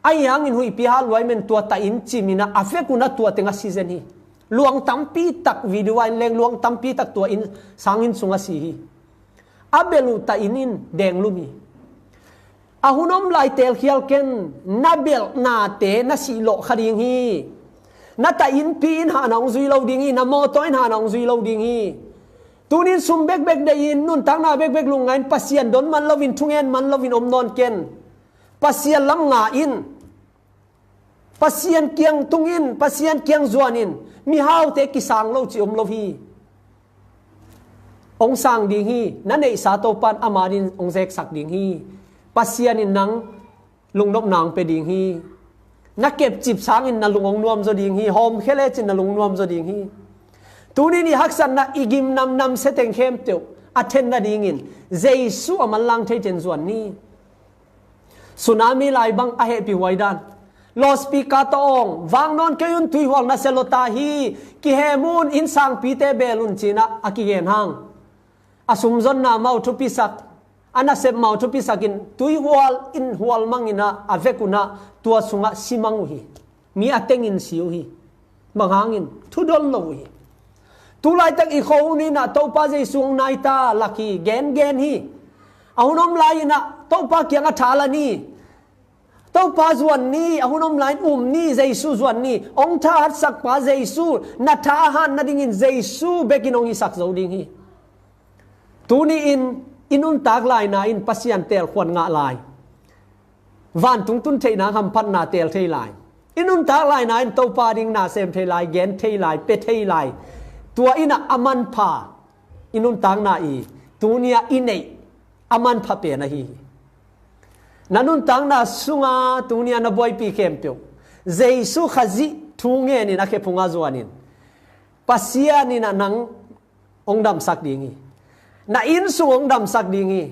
ahi hangin huihpi hat luai men tua tah inn cim inah, a vek unah tua teng a si zen hi. Luang tampi tak video a in leng, luang tampi tak tua inn, sang inn sung a si hi. A belh uh tah inn in denglum hi. A hun om lai teelkhial ken, na belhnate na sihlawh kha ding hi. Na tah innpi in hahna ong zui lo ding hi. Na mawtaw in hahna ong zui lo ding hi. Tunin sum bekbek deihin, nuntakna bekbek lungngai in, Pasian don man loin, thungen man loin om nawn ken. Pasian lam nga in. Pasian kiang tung in, Pasian kiang zuan in. Mihaute kisang lo cih om lo hi. Ong sang ding hi. Na neihsa Topa in ama din ong zeksak ding hi. Pasian in nang lungnopna ong pia ding hi. Na kepcip sangin na lung ong nuamzaw ding hi. Hawmkhia lecin na lung nuamzaw ding hi. Tunin i haksatna, i gimnamnam seteng khempeuh a then nadingin Jesu a manlang theiten zuan ni. Tsunami lai bang a hehpih huai dan, Loudspeaker tawh awng, vak nawn kei un, tuihual nasia lua ta hi, kihem un, inn sangpite bel un ci-in ah a kigen hang. A sumzonna amau thupisak, a nasep amau thupisak in, tuihual in hual mang in ah, a vek un ah, tua sungah si mang uh hi. Mi a teng in si uh hi. Bang hangin, thudon lo uh hi. Tu laitak i khuahun in ah Topa Jesu hong nai ta lak hi, gengen hi. A hun om lai in ah Topa kiangah tha la ni. Topa zuan ni, a hun om lai in um ni, Jesu zuan ni. Hong thahatsakpa Jesu, na tha a hat nadingin Jesu bekin hong hisak zo ding hi. Tuni-in i nuntak laina in Pasian teelkhuan ngah lai. Vantung tun theihna hamphatna teel thei lai. I nuntak laina in Topa ding na sem thei lai, gen thei lai, pia thei lai. Tua in ah a manpha, i nuntakna i, tuni-a i neih a manpha pen ahi hi. Na nuntakna sunga tuni-a na buaipi khempeuh, Jesu Khazih thu ngenin a khephungah zuanin, Pasian in ah nang hong damsak ding hi. Na inn sung hong damsak ding hi.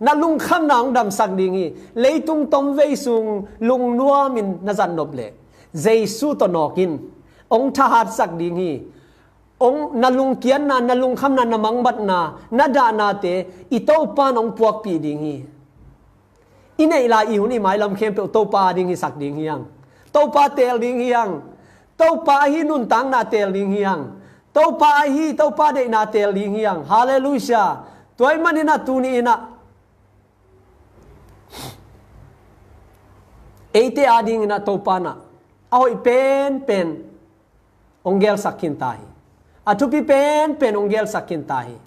Na lungkhamna hong damsak ding hi. Leitung tomvei sung lungnuamin na zat nop leh Jesu tawh nawk in, hong thahatsak ding hi. Hong, na lungkiatna, na lungkhamna, na mangbatna, na dahnate i Topa in hong puakpih ding hi. I neih lai i hun i mailam khempeuh Topa a ding hisak ding hi hang. Topa teel ding hi hang. Topa ahi nuntakna teel ding hi hang. Topa ahi, Topa deihna teel ding hi hang. Halleluiah. Tua ahih manin ah tuni in ah eite a dingin ah Topa in ah a hoih penpen hong gelsak khin ta hi. A thupi penpen hong gelsak khin ta hi.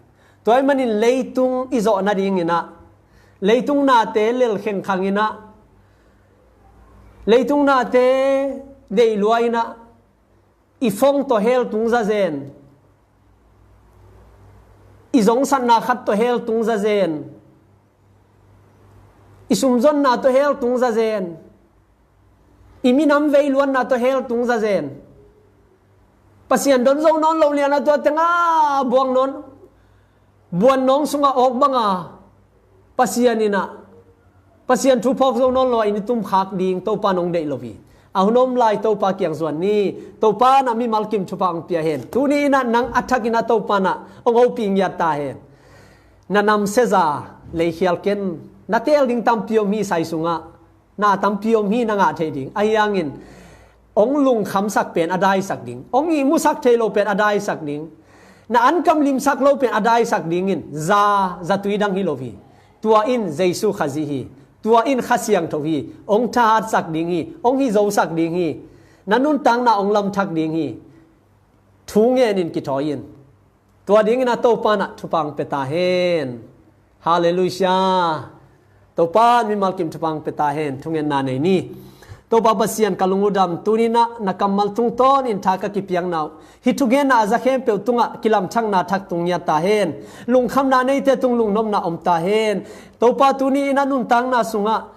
Tua ahih manin leitung i zawh nadingin ah, leitung nate lel khengkhang in ah, leitung nate deih lua in ah, i phone tawh hell tung zazen, i zongsatna khat tawh hell tung zazen, i sumzonna tawh hell tung zazen, i minam veiluanna tawh hell tung zazen. Pasian don zo nawn lo lian a tua tengah buang nawn, buan nawng sungah awk banga Pasian in ah, Pasian thu phawk zo nawn lo a inn i tum khak ding Topa in hong deih lo hi. A hun om lai Topa kiang zuan ni. Topa in ah mimal kim thupha hong pia hen. Tuni in ah nang a thak in ah Topa in ah hong hopih ngiat ta hen. Na namsia za leikhial ken, na teel ding tampi om hi sai sungah. Na tampi om hi, na ngah theih ding. Ahi hangin hong lungkhamsak pen a daisak ding, hong ihmusak thei lo pen a daisak ding, na ankam limsak lo pen a daisak dingin za, zatui dang hi lo hi. Tua in Jesu Khazih hi. Tua in Kha Siangtho hi. Hong thahatsak ding hi. Hong hih zosak ding hi. Na nuntakna hong lamthak ding hi. Thu ngenin kithawi in. Tua dingin ah Topa in ah thupha hong pia ta hen. Halleluiah. Topa in mimal kim thupha hong pia ta hen. Thungetna nei ni. Topa Pasian, ka lung uh dam, tuni in ah na kammal tungtawnin tha ka kipiakna uh, hih thugenna a za khempeuh tungah kilamthakna thak tung ngiat ta hen. Lungkhamna neite tung lungnopna om ta hen. Topa, tuni in ah nuntakna sungah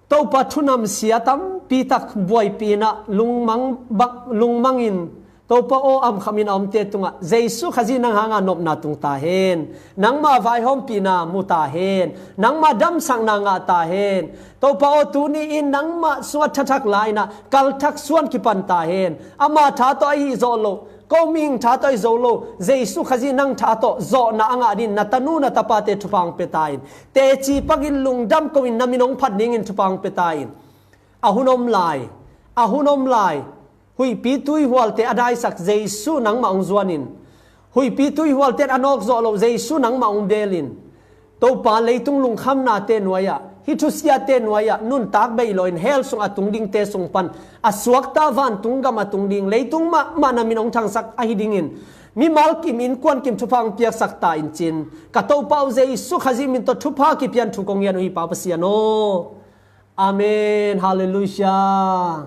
Topa, thu namsia tampi tak buaipih in ah lungmang bak, lungmang in, Topa aw, amkham in a omte tungah Jesu Khazih nang hanga nopna tung ta hen. Nangma vaihawmpihna mu ta hen. Nangma damsakna ngah ta hen. Topa aw, tuni in nangmah sungah thathak la in ah kalthak suan kipan ta hen. Ama tha tawh ahi zawh loh, ko mihing tha tawh ahi zo lo, Jesu Khazih nang tha tawh zawhna a ngah dingin na tanu na tapate thupha hong pia ta in. Teci pakin lungdam ko in, na min hong phat dingin thupha hong pia ta in. A hun om lai, a hun om lai, huihpi tuihualte a daisak Jesu nangmah hong zuan in. Huihpi tuihualte in a nawk zawh loh Jesu nangmah hong beel in. Topa, leitung lungkhamnate nuai-ah, hih thusiate nuai-ah nuntak bei lo in hell sung a tung dingte sung pan a suakta vantung gam a tung ding, leitung mahmah na min hong thangsak ahi dingin mimal kim, innkuan kim thupha hong piaksak ta in, ci-in ka Topa uh Jesu Khazih min tawh thupha kipia in thu kong ngen uh hi, Pa Pasian aw. Amen. Halleluiah.